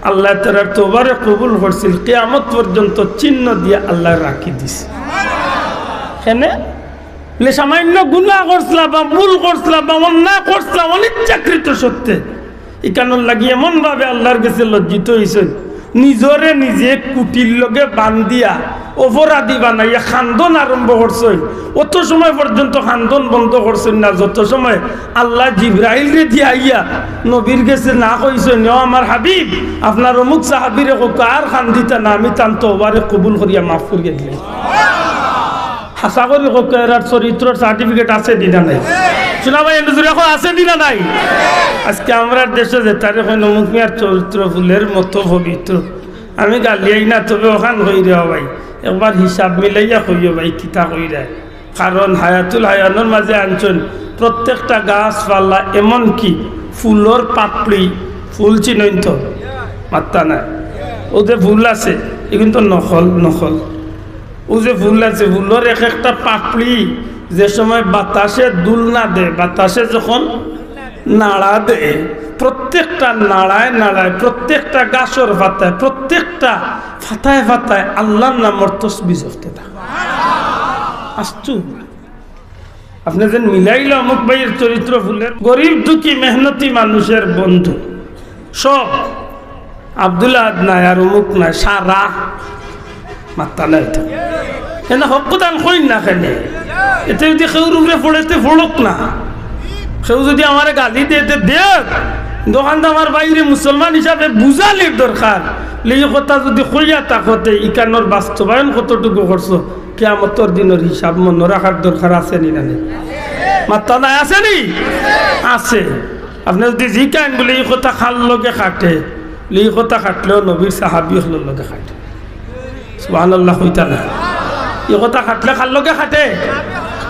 আল্লায় তারার তওবারে কবুল করছিল, কিয়ামত পর্যন্ত চিহ্ন দিয়া আল্লায় রাখি দিছে। কেনে? বলে, সামান্য গুনাহ করছলা বা ভুল করছলা বা অন্যায় করছলা অনিচ্ছাকৃত সত্ত্বে, ইকানোর লাগি এমন ভাবে আল্লার গেছে লজ্জিত অইছইন, নিজরে নিজে কুটির লগে বান্ধিয়া অপরাধী বানাইয়া কান্দন আরম্ভ করছইন। অত সময় পর্যন্ত কান্দন বন্ধ করছইন না, যত সময় আল্লায় জিব্রাইলরে দিয়া আইয়া নবীর গেছে না কইছইন, "ও আমার হাবিব, আপনার অমুক সাহাবীরে কউক্কা আর কান্দিতা না, আমি তান তওবারে কবুল করিয়া মাফ করিয়া দিলাম।" হাছা করি কউক্কা, এরার চরিত্রর certificate আছে নি না নাই? শুনা ভাই, এনে জুরে কও, আছে নি না নাই? আজকে আমরার দেশো যেতারে কইন অমুক মিয়ার চরিত্র ফুলের মতো পবিত্র, আমি গালিয়াই না, তবে অখান কইরায় ভাই, একবার হিসাব মিলাইয়া কইও ভাই, কিতা কইরায়। কারণ হায়াতুল হায়ানোর মাঝে আনছইন, প্রত্যেকটা গাছপালা, এমনকি ফুলর পাপড়ি, ফুল চিনইন তো? মাততা নায়। অউ যে ফুল আছে, ইগুন তো নকল, নকল। অউ যে ফুল আছে, ফুলর এক একটা পাপড়ি যে সময় বাতাসে দুলনা দেয়, বাতাসে যখন নাড়া দেয়, প্রত্যেকটা নাড়ায় নাড়ায়, প্রত্যেকটা গাছর পাতায়, প্রত্যেকটা পাতায় পাতায় আল্লার নামর তসবিহ জপতে থাকে। আশ্চর্য। আপনে যেন মিলাইলা অমুক ভাইর চরিত্র ফুলের, গরিব দুঃখী মেহনতি মানুষের বন্ধু, সব আব্দুল আহাদ নায় আর অমুক নায়, সারা মাততা নায় ইতা। এনে হক কথা কইন না কেনে? এতে যুদি কেউর উপরে পড়ে তে পড়উক না, কেউ যুদি আমারে গালি দেয় তে দেউক, কিন্তু অখানতা আমার ভাইরে মুসলমান হিসাবে বুঝানির দরকার। লে ই কথা যুদি কইয়া থাকো তে ইকানোর বাস্তবায়ন কতটুকু করছো, কিয়ামতর দিনর হিসাব মনো রাখার দরকার আছে নি না নাই? মাততা নায়, আছে নি? আছে। আপনে যুদি জিকাইন বুলে, "ই কথা কার লগে খাটে?" বুলে, "ই কথা খাটলেও নবীর সাহাবী অকলর লগে খাটে।" সুবহানাল্লাহ কইতা না? ই কথা খাটলে কার লগে খাটে?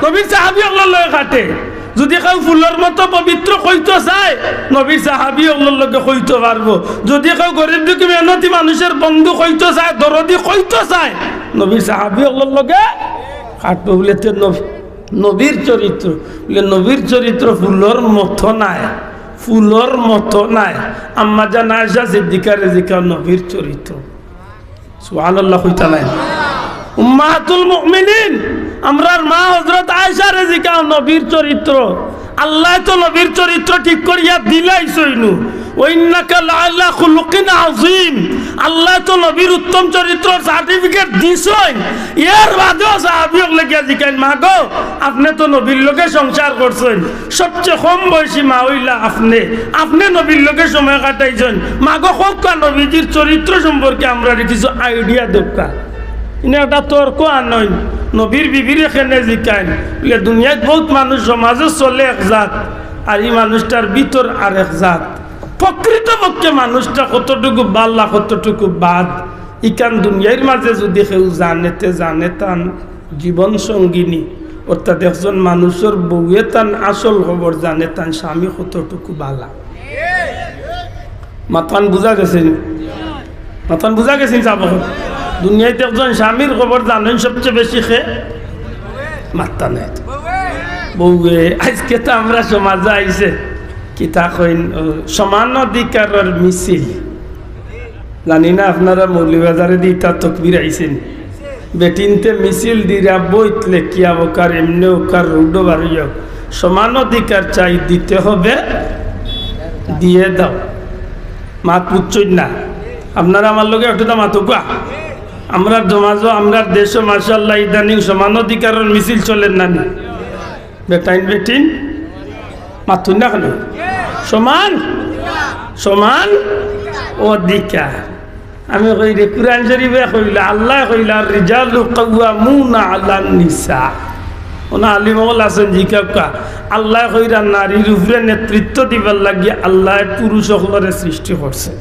নবীর সাহাবী অকলর লগে খাটে। যুদি কেউ ফুলর মতো পবিত্র কইতো চায়, নবীর সাহাবী অকলর লগে কইতো পারবো। যুদি কেউ গরিব দুঃখী মেহনতি মানুষের বন্ধু কইতো চায়, দরদি কইতো চায়, নবীর সাহাবী অকলর লগে খাটবো। বুলে তে নবী, নবীর চরিত্র, বুলে নবীর চরিত্র ফুলর মতো নায়, ফুলর মতো নায়। আম্মাজান আয়েশা সিদ্দিকারে জিকাও নবীর চরিত্র। সুবহানাল্লাহ কইতা নায়? উম্মাহাতুল মুমিনিন, আমরার মা হযরত আয়েশারে জিকাও নবীর চরিত্র। আল্লায় তো নবীর চরিত্র ঠিক করিয়া দিলাইছইন নু, ওয়া ইন্নাকা লাআলা খুলুকিন আযীম। আল্লায় তো নবীর উত্তম চরিত্রর সার্টিফিকেট দিছইন, এর বাদেও সাহাবী অকলে গিয়া জিকাইন, "মাগো, আপনে তো নবীর লগে সংসার করছইন, সবচেয়ে কম বয়সী মা অইলা আপনে, আপনে নবীর লগে সময় কাটাইছইন, মাগো, কউক্কা নবীজির চরিত্র সম্পর্কে আমরারে কিছু আইডিয়া দেউক্কা।" ইনে একটা তর্ক আনইন, নবীর বিবিরে কেনে জিকাইন, বুলে, দুনিয়াত বউত মানুষ সমাজো চলে এক জাত, আর ই মানুষটার ভিতর আর এক জাত। প্রকৃতপক্ষে মানুষটা কতটুকু বালা, কতটুকু বাদ, ইখান দুনিয়ার মাঝে যুদি কেউ জানে, তে জানে তান জীবন সঙ্গিনী, অর্থাৎ একজন মানুষর বউয়ে তান আসল খবর জানে, তান স্বামী কতটুকু বালা। মাতখান বুঝা গেছে নি? মাতখান বুঝা গেছে নি, চাবো? দুনিয়াত একজন স্বামীর খবর জানইন সবচেয়ে বেশি কে? মাত্তা নাই। বউয়ে, আইজকে তো আমরার সমাজো আইছে, কিতা কইন, ও, সমান অধিকারর মিছিল। জানি না আপনারা মৌলভীবাজারেদি ইতা তকবির আইছে নি। বেটিন্তে মিছিল দিরা, বইত লেখিয়া অউক্কার, এমনে অউক্কার, রোডো বারইয়া, সমান অধিকার চাই, দিতে হবে, দিয়ে দাও। মাত বুঝছইন না? আপনারা আমার লগে একটু তো মাতউক্কা। আমরার সমাজো, আমরার দেশো মাশাআল্লাহ ইদানিং সমান অধিকারর মিছিল চলের না নি? বেটাইন বেটিন মাতইন না কেনে? সমান, সমান অধিকার। আমি কই রে, কুরআন শরীফে কইলা, আল্লায় কইলা, "আর রিজালু কাওয়ামুনা আলান নিসা।" অনো আলিম অকল আছইন, জিকাউক্কা, আল্লায় কইরা নারীর উপরে নেতৃত্ব দিবার লাগি আল্লায় পুরুষ অকলরে সৃষ্টি করছে।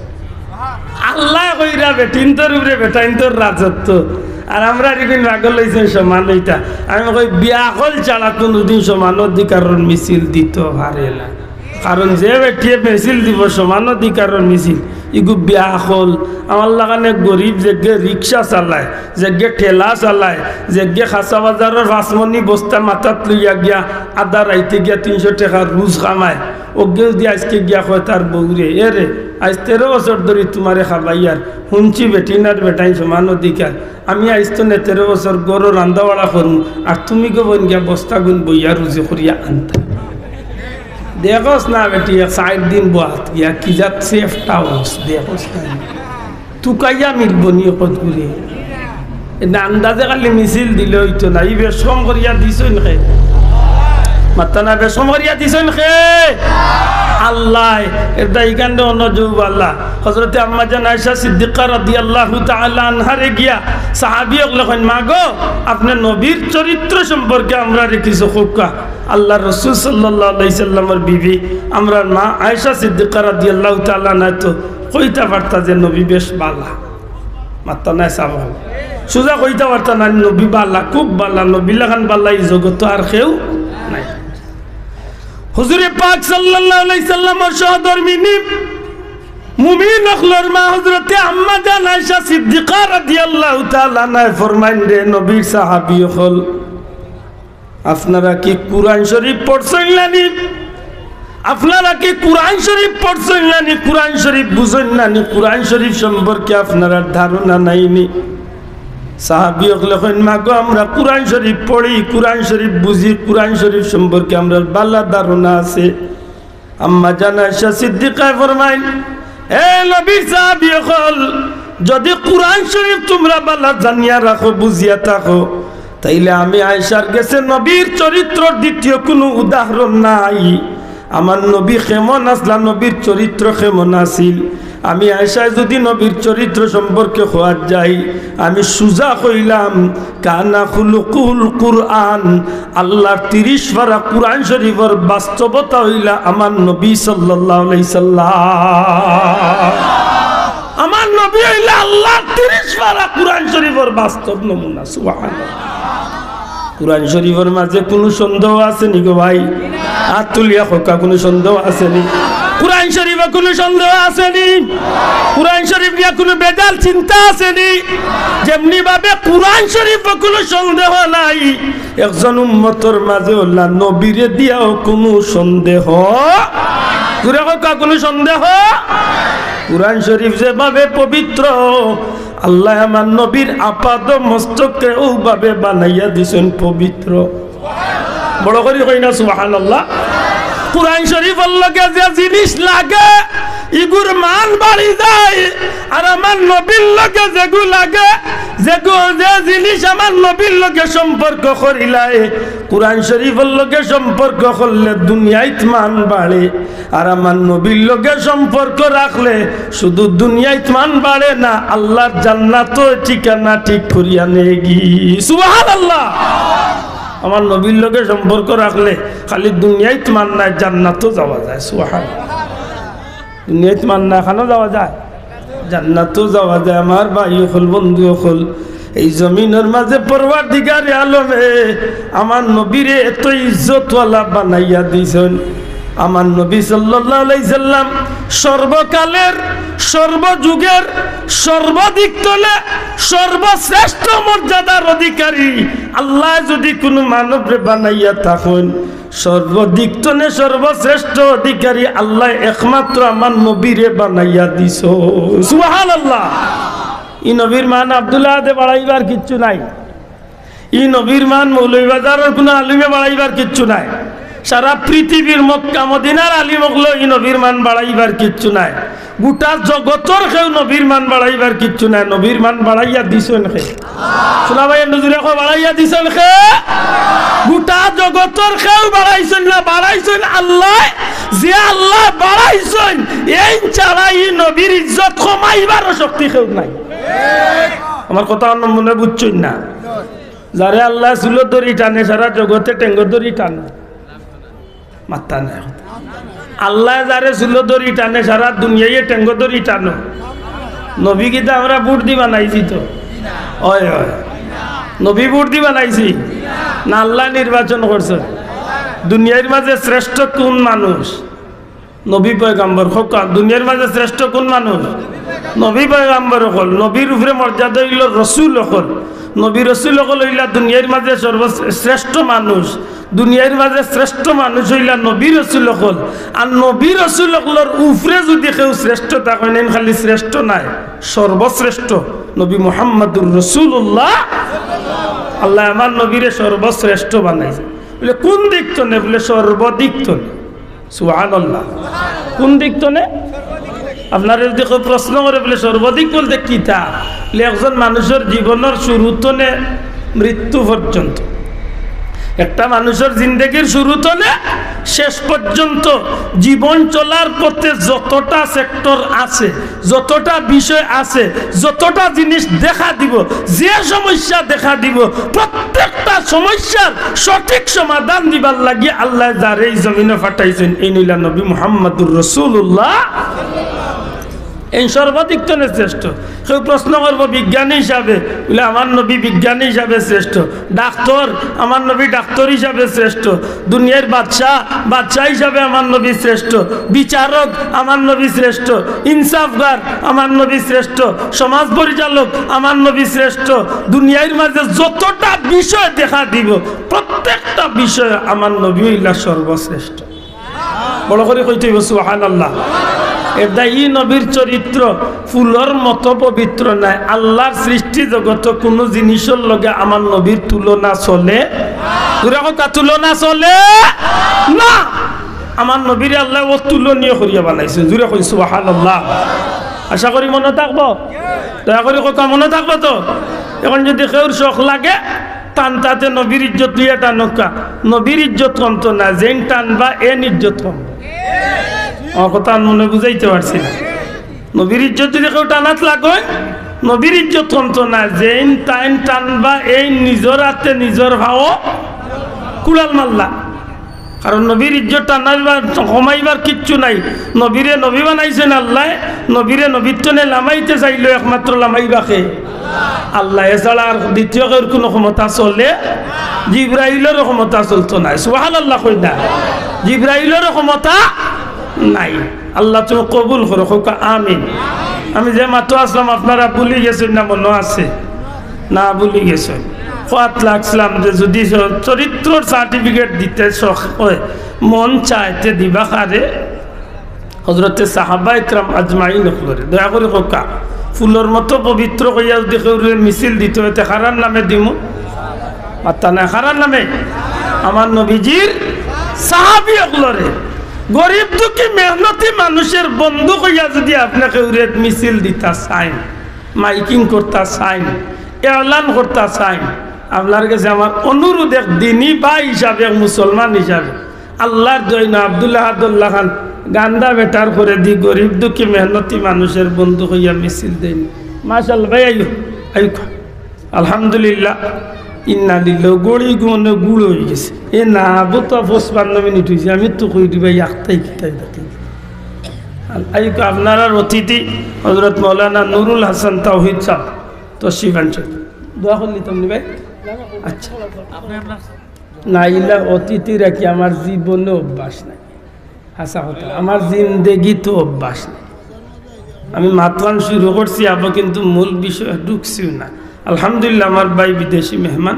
আল্লায় কইরা বেটিন্তর উপরে বেটাইন্তর রাজত্ব, আর আমরার ইগুইন পাগল অইছইন সমান অইতা। আমি কই, বেআক্কল ছাড়া কুনুদিন সমান অধিকারর মিছিল দিতো পারে না। কারণ যে বেটিয়ে মিছিল দিবো সমান অধিকারর মিছিল, ইগু বেআক্কল। আমার লাখান গরিব যেগিয়ে রিক্সা চালায়, যেগিয়ে ঠেলা চালায়, যেগিয়ে কাঁচা বাজারর পাঁচমণি বস্তা মাথাত লইয়া গিয়া আধা রাইতে গিয়া তিনশো টেকা রুজ কামায়, অগিয়ে যুদি আইজকে গিয়া কয় তার বউরে, "এরে, আইজ তেরো বছর ধরি তুমারে খাবাইয়ার, হুনছি বেটিন আর বেটাইন সমান অধিকার, আমি আইজ থনে তেরো বছর ঘরো রান্দা-বাড়া করমু, আর তুমি গো বইন গিয়া বস্তাগুন বইয়া রুজি করিয়া আনতায়।" দেখোস না বেটি, এক চাইর দিন বওয়াত গিয়া কি জাত সেফটা অস, দেখোস না। তুকাইয়া মিলবো নি কত করে? এ না আন্দাজে খালি মিছিল দিলে অইতো না। ই বেশ কম করিয়া দিছইন কে? মাত্তা না, বেশ কম করিয়া দিছইন কে? আল্লায়। এর দায়িকাণ্ডে অন্য যুব আল্লাহ। হযরতে আম্মা জান আয়েশা সিদ্দিকা রাদিয়াল্লাহু তাআলা আনহারে গিয়া সাহাবী অকলে কইন, "মাগো, আপনে নবীর চরিত্র সম্পর্কে আমরারে কিছু কউক্কা।" আল্লার রসুল সাল্লাল্লাহু আলাইহি সাল্লামর বিবি, আমরার মা আয়েশা সিদ্দিকা রাদিয়াল্লাহু তাআলা আনহা তো কইতা পারতা যে নবী বেশ বালা। মাত্তা নাই সাব। সুজা কইতা পারতা না, নবী বালা, খুব বালা, নবী লাখান বালা ই জগতো আর কেউ নাই। হুজুরে পাক সাল্লাল্লাহু আলাইহি সাল্লামর সহধর্মিনী, মুমিন অকলর মা হযরতে আম্মা জান আয়েশা সিদ্দিকা রাদিয়াল্লাহু তাআলা আনহা ফরমাইন, রে নবীর সাহাবী অকল, আপনারা কি কুরআন শরীফ পড়ছইন না নি? আপনারা কি কুরআন শরীফ পড়ছইন না নি? কুরআন শরীফ বুঝইন না নি? কুরআন শরীফ সম্পর্কে আপনারার ধারণা নাই নি? সাহাবী অকলে কইন, "মাগো, আমরা কুরআন শরীফ পড়ি, কুরআন শরীফ বুঝি, কুরআন শরীফ সম্পর্কে আমরার বালা ধারণা আছে।" আম্মা জান আয়েশা সিদ্দিকায় ফরমাইন, "এ নবীর সাহাবী অকল, যদি কুরআন শরীফ তুমরা বালা জানিয়া রাখো, বুঝিয়া থাকো, তাইলে আমি আয়েশার গেছে নবীর চরিত্রর দ্বিতীয় কুনু উদাহরণ নাই। আমার নবী কেমন আছলা, নবীর চরিত্র কেমন আছিল, আমি আয়েশায় যদি নবীর চরিত্র সম্পর্কে কওয়াত যাই, আমি সুজা কইলাম, কানা খুলুকুল কুরআন।" আল্লার তিরিশ পারা কুরআন শরীফর বাস্তবতা অইলা আমার নবী সাল্লাল্লাহু আলাইহি সাল্লাম। আমার নবী অইলা আল্লার তিরিশ পারা কুরআন শরীফর বাস্তব নমুনা। সুবহানাল্লাহ। কুরআন শরীফর মাঝে কুনু সন্দেহ আছে নি গো ভাই? আত তুলিয়া কউক্কা, কুনু সন্দেহ আছে নি? কুরআন শরীফো কুনু সন্দেহ আছে নি? কুরআন শরীফ নিয়া কুনু বেজাল চিন্তা আছে নি? যেমনি ভাবে কুরআন শরীফো কুনু সন্দেহ নাই, একজন উম্মতর মাঝে অইলা নবীরে দিয়াও কুনু সন্দেহ, জুরে কউক্কা, কুনু সন্দেহ? কুরআন শরীফ যেভাবে পবিত্র, আল্লায় আমার নবীর আপাদ মস্তকরে অউভাবে বানাইয়া দিছইন পবিত্র। বড় করি কই না সুবহানাল্লাহ। কুরআন শরীফর লগে যে জিনিস লাগে, ইগুর মান বাড়ি যায়। আর আমার নবীর লগে যেগু লাগে, যেগু, যে জিনিস আমার নবীর লগে সম্পর্ক করিলায়, কোরআন শরীফর লগে সম্পর্ক করলে দুনিয়াইত মান বাড়ে। আর আমার নবীর লগে সম্পর্ক রাখলে শুধু দুনিয়াইত মান বাড়ে না, আল্লাহর জান্নাতও ঠিকানা ঠিক করিয়া নেগি। সুবহানাল্লাহ। আমার নবীর লগে সম্পর্ক রাখলে খালি দুনিয়াইত মান নায়, জান্নাতও যাওয়া যায়। সুবহানাল্লাহ। দুনিয়াইত মান না, খানো যাওয়া যায়, জান্নাতও যাওয়া যায়। আমার ভাই অকল, বন্ধু অকল, এই জমিনর মাঝে পরওয়ারদিগারে আলমে আমার নবীরে এত ইজ্জতওয়ালা বানাইয়া দিছইন। আমার নবী সাল্লাল্লাহু আলাইহি সাল্লাম সর্বকালের, সর্বযুগের, সর্বদিক তনে সর্বশ্রেষ্ঠ মর্যাদার অধিকারী। আল্লায় যুদি কুনু মানবরে বানাইয়া থাকইন, সর্বদিক তনে সর্বশ্রেষ্ঠ অধিকারী আল্লায় একমাত্র আমার নবীরে বানাইয়া দিছইন। সুবহানাল্লাহ। ই নবীর মান আব্দুল্লাহ আদে বাড়াইবার কিচ্ছু নাই। ই নবীর মান মৌলভীবাজারর কুনু আলিমে বাড়াইবার কিচ্ছু নাই। সারা পৃথিবীর মক্কা মদিনার আলিম অকলেও ই নবীর মান বাড়াইবার কিচ্ছু নাই। গোটা জগতর কেউ নবীর মান বাড়াইবার কিচ্ছু নাই। নবীর মান বাড়াইয়া দিছইন কে? শোনা ভাই, একটু জুরে কও, বাড়াইয়া দিছইন কে? গোটা জগতর কেউ বাড়াইছইন না, বাড়াইছইন আল্লায়। যে আল্লায় বাড়াইছইন, এইন ছাড়া ই নবীর ইজ্জত কমাইবারও শক্তি কেউ নাই। আমার কথা অন্য মনে বুঝছইন না? যারে আল্লায় চুলো ধরি টানে, সারা জগতে টেঙ্গো ধরি টানে। মাত্তা নাই। আল্লায় যারে চুলো ধরি টানে, সারা দুনিয়ায় টেঙ্গো ধরি টানো। নবী কিতা আমরা ভোট দি বানাইছি তো? অয়, অয়। নবী ভোট দি বানাইছি? না, আল্লায় নির্বাচন করছে। দুনিয়ার মাঝে শ্রেষ্ঠ কোন মানুষ? নবী পয়গাম্বর। কউক্কা, দুনিয়ার মাঝে শ্রেষ্ঠ কোন মানুষ? নবী পয়গাম্বর অকল। নবীর উপরে মর্যাদা অইলো রসুল অকল। নবী রসুল অকল অইলা দুনিয়ার মাঝে সর্বশ্রেষ্ঠ মানুষ, দুনিয়ার মাঝে শ্রেষ্ঠ মানুষ অইলা নবী রসুল অকল। আর নবী রসুল অকলর উপরে যুদি কেউ শ্রেষ্ঠ থাকইন, এইন খালি শ্রেষ্ঠ নায়, সর্বশ্রেষ্ঠ নবী মুহাম্মাদুর রাসূলুল্লাহ। আল্লায় আমার নবীরে সর্বশ্রেষ্ঠ বানাইছে। বুলে, "কুন দিক তনে?" বুলে, "সর্বদিক তনে।" সুবহানাল্লাহ। কুন দিক তনে? আপনারে যুদি কেউ প্রশ্ন করে, বুলে, "সর্বদিক বলতে কিতা?" বুলে, একজন মানুষর জীবনর শুরু তনে মৃত্যু পর্যন্ত, একটা মানুষর জিন্দেগির শুরু তনে শেষ পর্যন্ত জীবন চলার পথে যতটা সেক্টর আছে, যতটা বিষয় আছে, যতটা জিনিস দেখা দিব, যে সমস্যা দেখা দিব, প্রত্যেকটা সমস্যার সঠিক সমাধান দিবার লাগি আল্লায় যারে ই জমিনো পাঠাইছইন, এইন অইলা নবী মুহাম্মাদুর রাসূলুল্লাহ। এইন সর্বদিক তনে শ্রেষ্ঠ। কেউ প্রশ্ন করবো, "বিজ্ঞানী হিসাবে?" বুলে, "আমার নবী বিজ্ঞানী হিসাবে শ্রেষ্ঠ।" ডাক্তর, "আমার নবী ডাক্তর হিসাবে শ্রেষ্ঠ।" দুনিয়ার বাদশা, বাদশা হিসাবে আমার নবী শ্রেষ্ঠ। বিচারক, আমার নবী শ্রেষ্ঠ। ইনসাফগার, আমার নবী শ্রেষ্ঠ। সমাজ পরিচালক, আমার নবী শ্রেষ্ঠ। দুনিয়ার মাঝে যতটা বিষয় দেখা দিব, প্রত্যেকটা বিষয়ে আমার নবী অইলা সর্বশ্রেষ্ঠ। বড় করি কইতে অইবো, সুবহানাল্লাহ। এরদায় ই নবীর চরিত্র ফুলর মতো পবিত্র নায়। আল্লার সৃষ্টি জগতো কুনু জিনিসর লগে আমার নবীর তুলনা চলে? জুরে কউক্কা, তুলনা চলে না। আমার নবীরে আল্লায় অতুলনীয় করিয়া বানাইছে। জুরে কই, সুবহানাল্লাহ। আশা করি মনো থাকবো। দয়া করি কউক্কা, মনো থাকবো তো? এখন যুদি কেউর শখ লাগে, টানতাতে নবীর ইজ্জত লইয়া টানউক্কা। নবীর ইজ্জত কমতো না, যেইন টানবা এইন ইজ্জত কমবো। আমার কথা মনে বুঝাইতে পারছি না? নবীর ইজ্জত যুদি কেউ টানাত লাগইন, নবীর ইজ্জত কমতো না, যেইন তাইন টানবা এইন নিজর আতে নিজর পাও কুড়াল মারলা। কারণ নবীর ইজ্জত টানার বা কমাইবার কিচ্ছু নাই। নবীরে নবী বানাইছইন আল্লায়, নবীরে নবীর তনে লামাইতে চাইলেও একমাত্র লামাইবা কে? আল্লাহ। এছাড়া আর দ্বিতীয় কেউর কুনু ক্ষমতা চলে? জিব্রাইলরও ক্ষমতা চলতো নায়। সুবহানাল্লাহ কই না? জিব্রাইলরও ক্ষমতা নাই। আল্লাহ তুমি কবুল করো, কউক্কা আমিন। আমি যে মাত্র আসলাম, আপনারা ভুলি গেছইন না মনো আছে? না, ভুলি গেছইন। কওয়াত লাগছিলাম যে যুদি চ-, চরিত্রর সার্টিফিকেট দিতে শখ অয়, মন চায়, তে দিবা কারে? হজরতে সাহাবা একরাম আজমাইন অকলরে। দয়া করি কউক্কা, ফুলর মতো পবিত্র কইয়া যুদি কেউরে মিছিল দিতে অয়, তে কারার নামে দিমু? মাত্তা নাই, কারার নামে? আমার নবীজির সাহাবী অকলরে। গরিব দুঃখী মেহনতি মানুষের বন্ধু কইয়া যদি আপনে কেউরে মিছিল দিতা চাইন, মাইকিং করতা চাইন, এলান করতা চাইন, আপনার গেছে আমার অনুরোধ, এক দিনী ভাই হিসাবে, এক মুসলমান হিসাবে, আল্লার দোয়াই না, আব্দুল্লাহ আহাদুল্লাহ খান গান্দা বেটার করেদি গরিব দুঃখী মেহনতি মানুষের বন্ধু কইয়া মিছিল দেইন। মাশাআল্লাহ ভাই, আইও, আইও। আলহামদুলিল্লাহ, ইন্না লিল্লাহ, গড়ি গুণে গুড় অইগেছে। এ না, বো তো পঁচপান্ন মিনিট অইছে, আমি তো কই দিবা, একটাই কিতাই দেখি। আল-, আইক আপনারার অতিথি হযরত মাওলানা নুরুল হাসান তাওহীদ সাহেব তশরিফ আনছইন। দোয়া করলিতাম নি ভাই? আচ্ছা। না, ইলা অতিথি রাখি আমার জীবনে অভ্যাস নাই। হাছা কথা, আমার জিন্দেগিত অভ্যাস নাই। আমি মাতখান শুরু করছি আবো, কিন্তু মূল বিষয়ে ঢুকছিও না। আলহামদুলিল্লাহ, আমার ভাই বিদেশি মেহমান,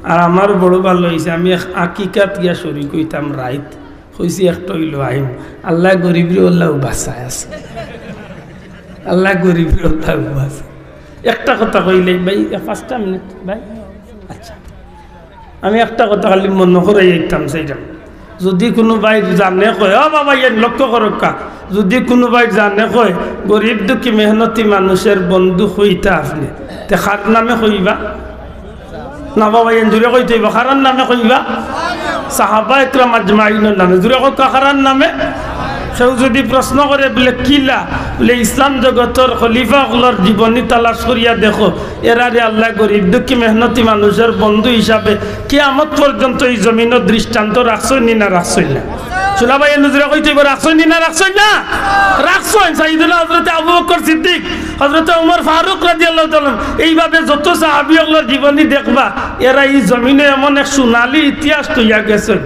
আর আমার বড় ভালা অইছে, আমি এক আকিকাত গিয়া শরিক অইতাম রাইত, কইছি একটা অইলো আইম। আল্লায় গরিবরে অলাউ বাচায় আছে, আল্লায় গরিবরে অলাউ বাচায়। একটা কথা কইলে ভাই, এ পাঁচটা মিনিট ভাই, আচ্ছা। আমি একটা কথা খালি মনো করাই দিতাম চাইরাম, যদি কুনু ভাই জানে কয়, ও বাবা, ইয়ে লক্ষ্য করউক্কা, যদি কুনু ভাই জানে কয়, গরিব দুঃখী মেহনতি মানুষের বন্ধু কইতা আপনে, তে কার নামে কইবা? না বাবা, ইয়ে জুরে কইতে অইবো, কারার নামে কইবা? সাহাবা একরাম আজমাইনর নামে। জুরে কউক্কা, কারার নামে? কেউ যদি প্রশ্ন করে, বুলে, "কিলা?" বুলে, "ইসলাম জগতর খলিফা অকলর জীবনী তালাশ করিয়া দেখো, এরারে আল্লায় গরিব দুঃখী মেহনতি মানুষের বন্ধু হিসাবে কিয়ামত পর্যন্ত ই জমিনো দৃষ্টান্ত রাখছইন নি না রাখছইন না?" শুনা ভাই, এ নজরে কইতে অইবো, রাখছইন নি না রাখছইন না? রাখছইন। সাইয়েদুনা হযরতে আবু বকর সিদ্দিক, হযরতে উমর ফারুক রাদিয়াল্লাহু তাআলা আনহু, এইভাবে যত সাহাবী অকলর জীবনী দেখবা, এরা ই জমিনো এমন এক সোনালী ইতিহাস তৈয়া গেছইন।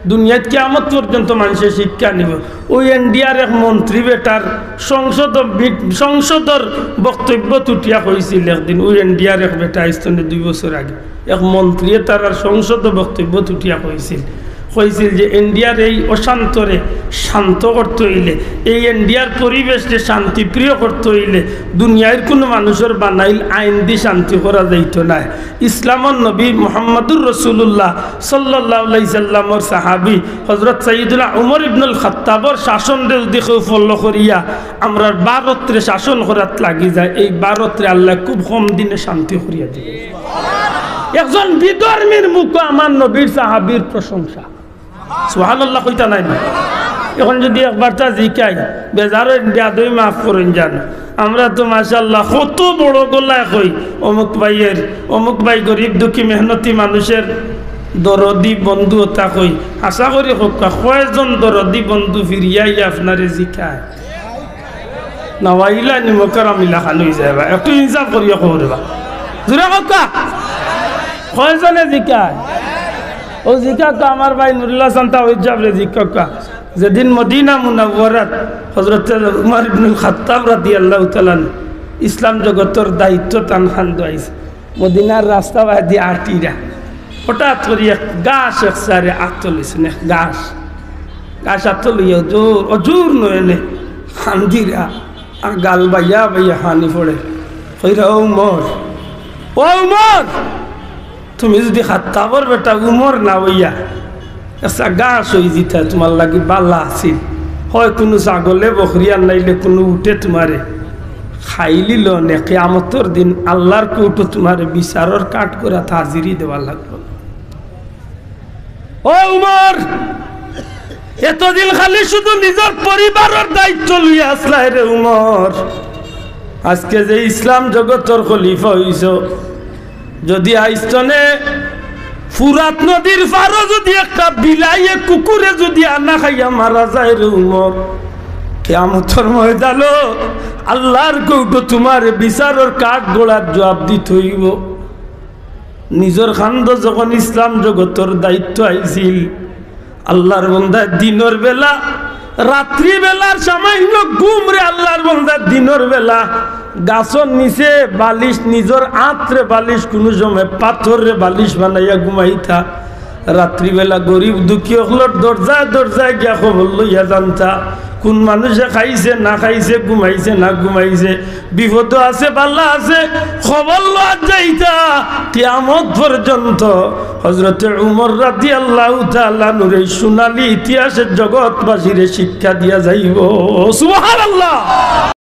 দুনিয়াত কিয়ামত পর্যন্ত মানষে শিক্ষা নিবো। ওই ইন্ডিয়ার এক মন্ত্রী বেটার সংসদ, সংসদর বক্তব্যত উঠিয়া কইছিল একদিন, ওই ইন্ডিয়ার এক বেটা আইজ থনে দুই বছর আগে, এক মন্ত্রীয়ে তারার সংসদ বক্তব্যত উঠিয়া কইছিল, কইছিল যে ইন্ডিয়ার এই অশান্তরে শান্ত করতে অইলে, এই ইন্ডিয়ার পরিবেশরে শান্তিপ্রিয় করতে অইলে দুনিয়ার কুনু মানুষর বানাইল আইন দি শান্তি করা যাইতো নায়। ইসলামর নবী মুহাম্মাদুর রাসূলুল্লাহ সাল্লাল্লাহু আলাইহি সাল্লামর সাহাবী হযরত সাইয়েদুনা উমর ইবনুল খাত্তাবর শাসনরে যদি কেউ follow করিয়া আমরার ভারতরে শাসন করাত লাগি যায়, এই ভারতরে আল্লায় খুব কম দিনে শান্তি করিয়া দিবো। একজন বিধর্মীর মুখো আমার নবীর সাহাবীর প্রশংসা। সুবহানাল্লাহ কইতা নায় নি? এখন যদি একবারতা জিকাই, বেজার অইন, বেয়াদবি মাফ করইন জান। আমরা তো মাশাআল্লাহ কত বড় গলায় কই, অমুক ভাইয়ের, অমুক ভাই গরিব দুঃখী মেহনতি মানুষের দরদি বন্ধু অতা কই। আশা করি কউক্কা, কয়জন দরদি বন্ধু ফিরিয়া আইয়া আপনারে জিকায়? নাওয়াইলা নি মোকারামিলা খান অই যাইবা। একটু ইনসাফ করিয়া কও রেবা। জুরে কউক্কা। কয়জনে জিকায়? ও জিকাউক্কা, আমার ভাই নুরুল হাসান তাওহীদ সাবরে জিকাউক্কা। যেদিন মদিনা মুনাওয়ারাত হযরত উমর ইবনুল খাত্তাব রাদিয়াল্লাহু তাআলা আনহু ইসলাম জগতর দায়িত্ব তান খান্দো আইছে, মদিনার রাস্তা বায়দি আটিরা হঠাৎ করি এক গাছ এক সারে আতো লইছইন, এক গাছ, গাছ আতো লইয়া জোর, অজোর নয়নে খান্দিরা, আর গাল বাইয়া বাইয়া হানি পড়ে। কইরা, "ও উমর, ও উমর, তুমি যদি খাত্তাবর বেটা উমর না অইয়া একটা গাছ অইযিতা, তুমার লাগি বালা আছিল। হয় কুনু ছাগলে বকরি আর নাইলে কুনু উটে তুমারে খাইলিলো নে, কিয়ামতর দিন আল্লার কোর্টো তুমারে বিচারর কাঠগড়াত হাজিরি দেওয়া লাগবো।" ও উমর, এতদিন খালি শুধু নিজর পরিবারর দায়িত্ব লইয়া আছলায় রে উমর, আজকে যে ইসলাম জগতর খলিফা অইছো, যদি আইজ থনে ফুরাত নদীর পারো যদি একটা বিলাইয়ে কুকুরে যদি আনা খাইয়া মারা যায় রে উমর, কিয়ামতর ময়দানো আল্লার কোর্টো তুমারে বিচারর কাঠগড়াত জুয়াপ দিতো অইবো। নিজর খান্দো যখন ইসলাম জগতর দায়িত্ব আইছিল, আল্লার বন্দা দিনর বেলা, রাত্রি বেলার সামান্য ঘুমরে আল্লার বন্দা দিনর বেলা গাছর নিচে বালিশ, নিজর আতরে বালিশ, কুনু সময় পাথররে বালিশ বানাইয়া ঘুমাইতা। রাত্রিবেলা গরিব দুঃখী অকলর দরজায় দরজায় গিয়া খবর লইয়া জানতা, কোন মানুষে খাইছে না খাইছে, ঘুমাইছে না ঘুমাইছে, বিপদো আছে, ভালা আছে, খবর লওয়াত যাইতা। কিয়ামত পর্যন্ত হযরতে উমর রাদিয়াল্লাহু তাআলা আনহুর এই সোনালী ইতিহাসের জগৎবাসীরে শিক্ষা দিয়া যাইবো। সুবহানাল্লাহ।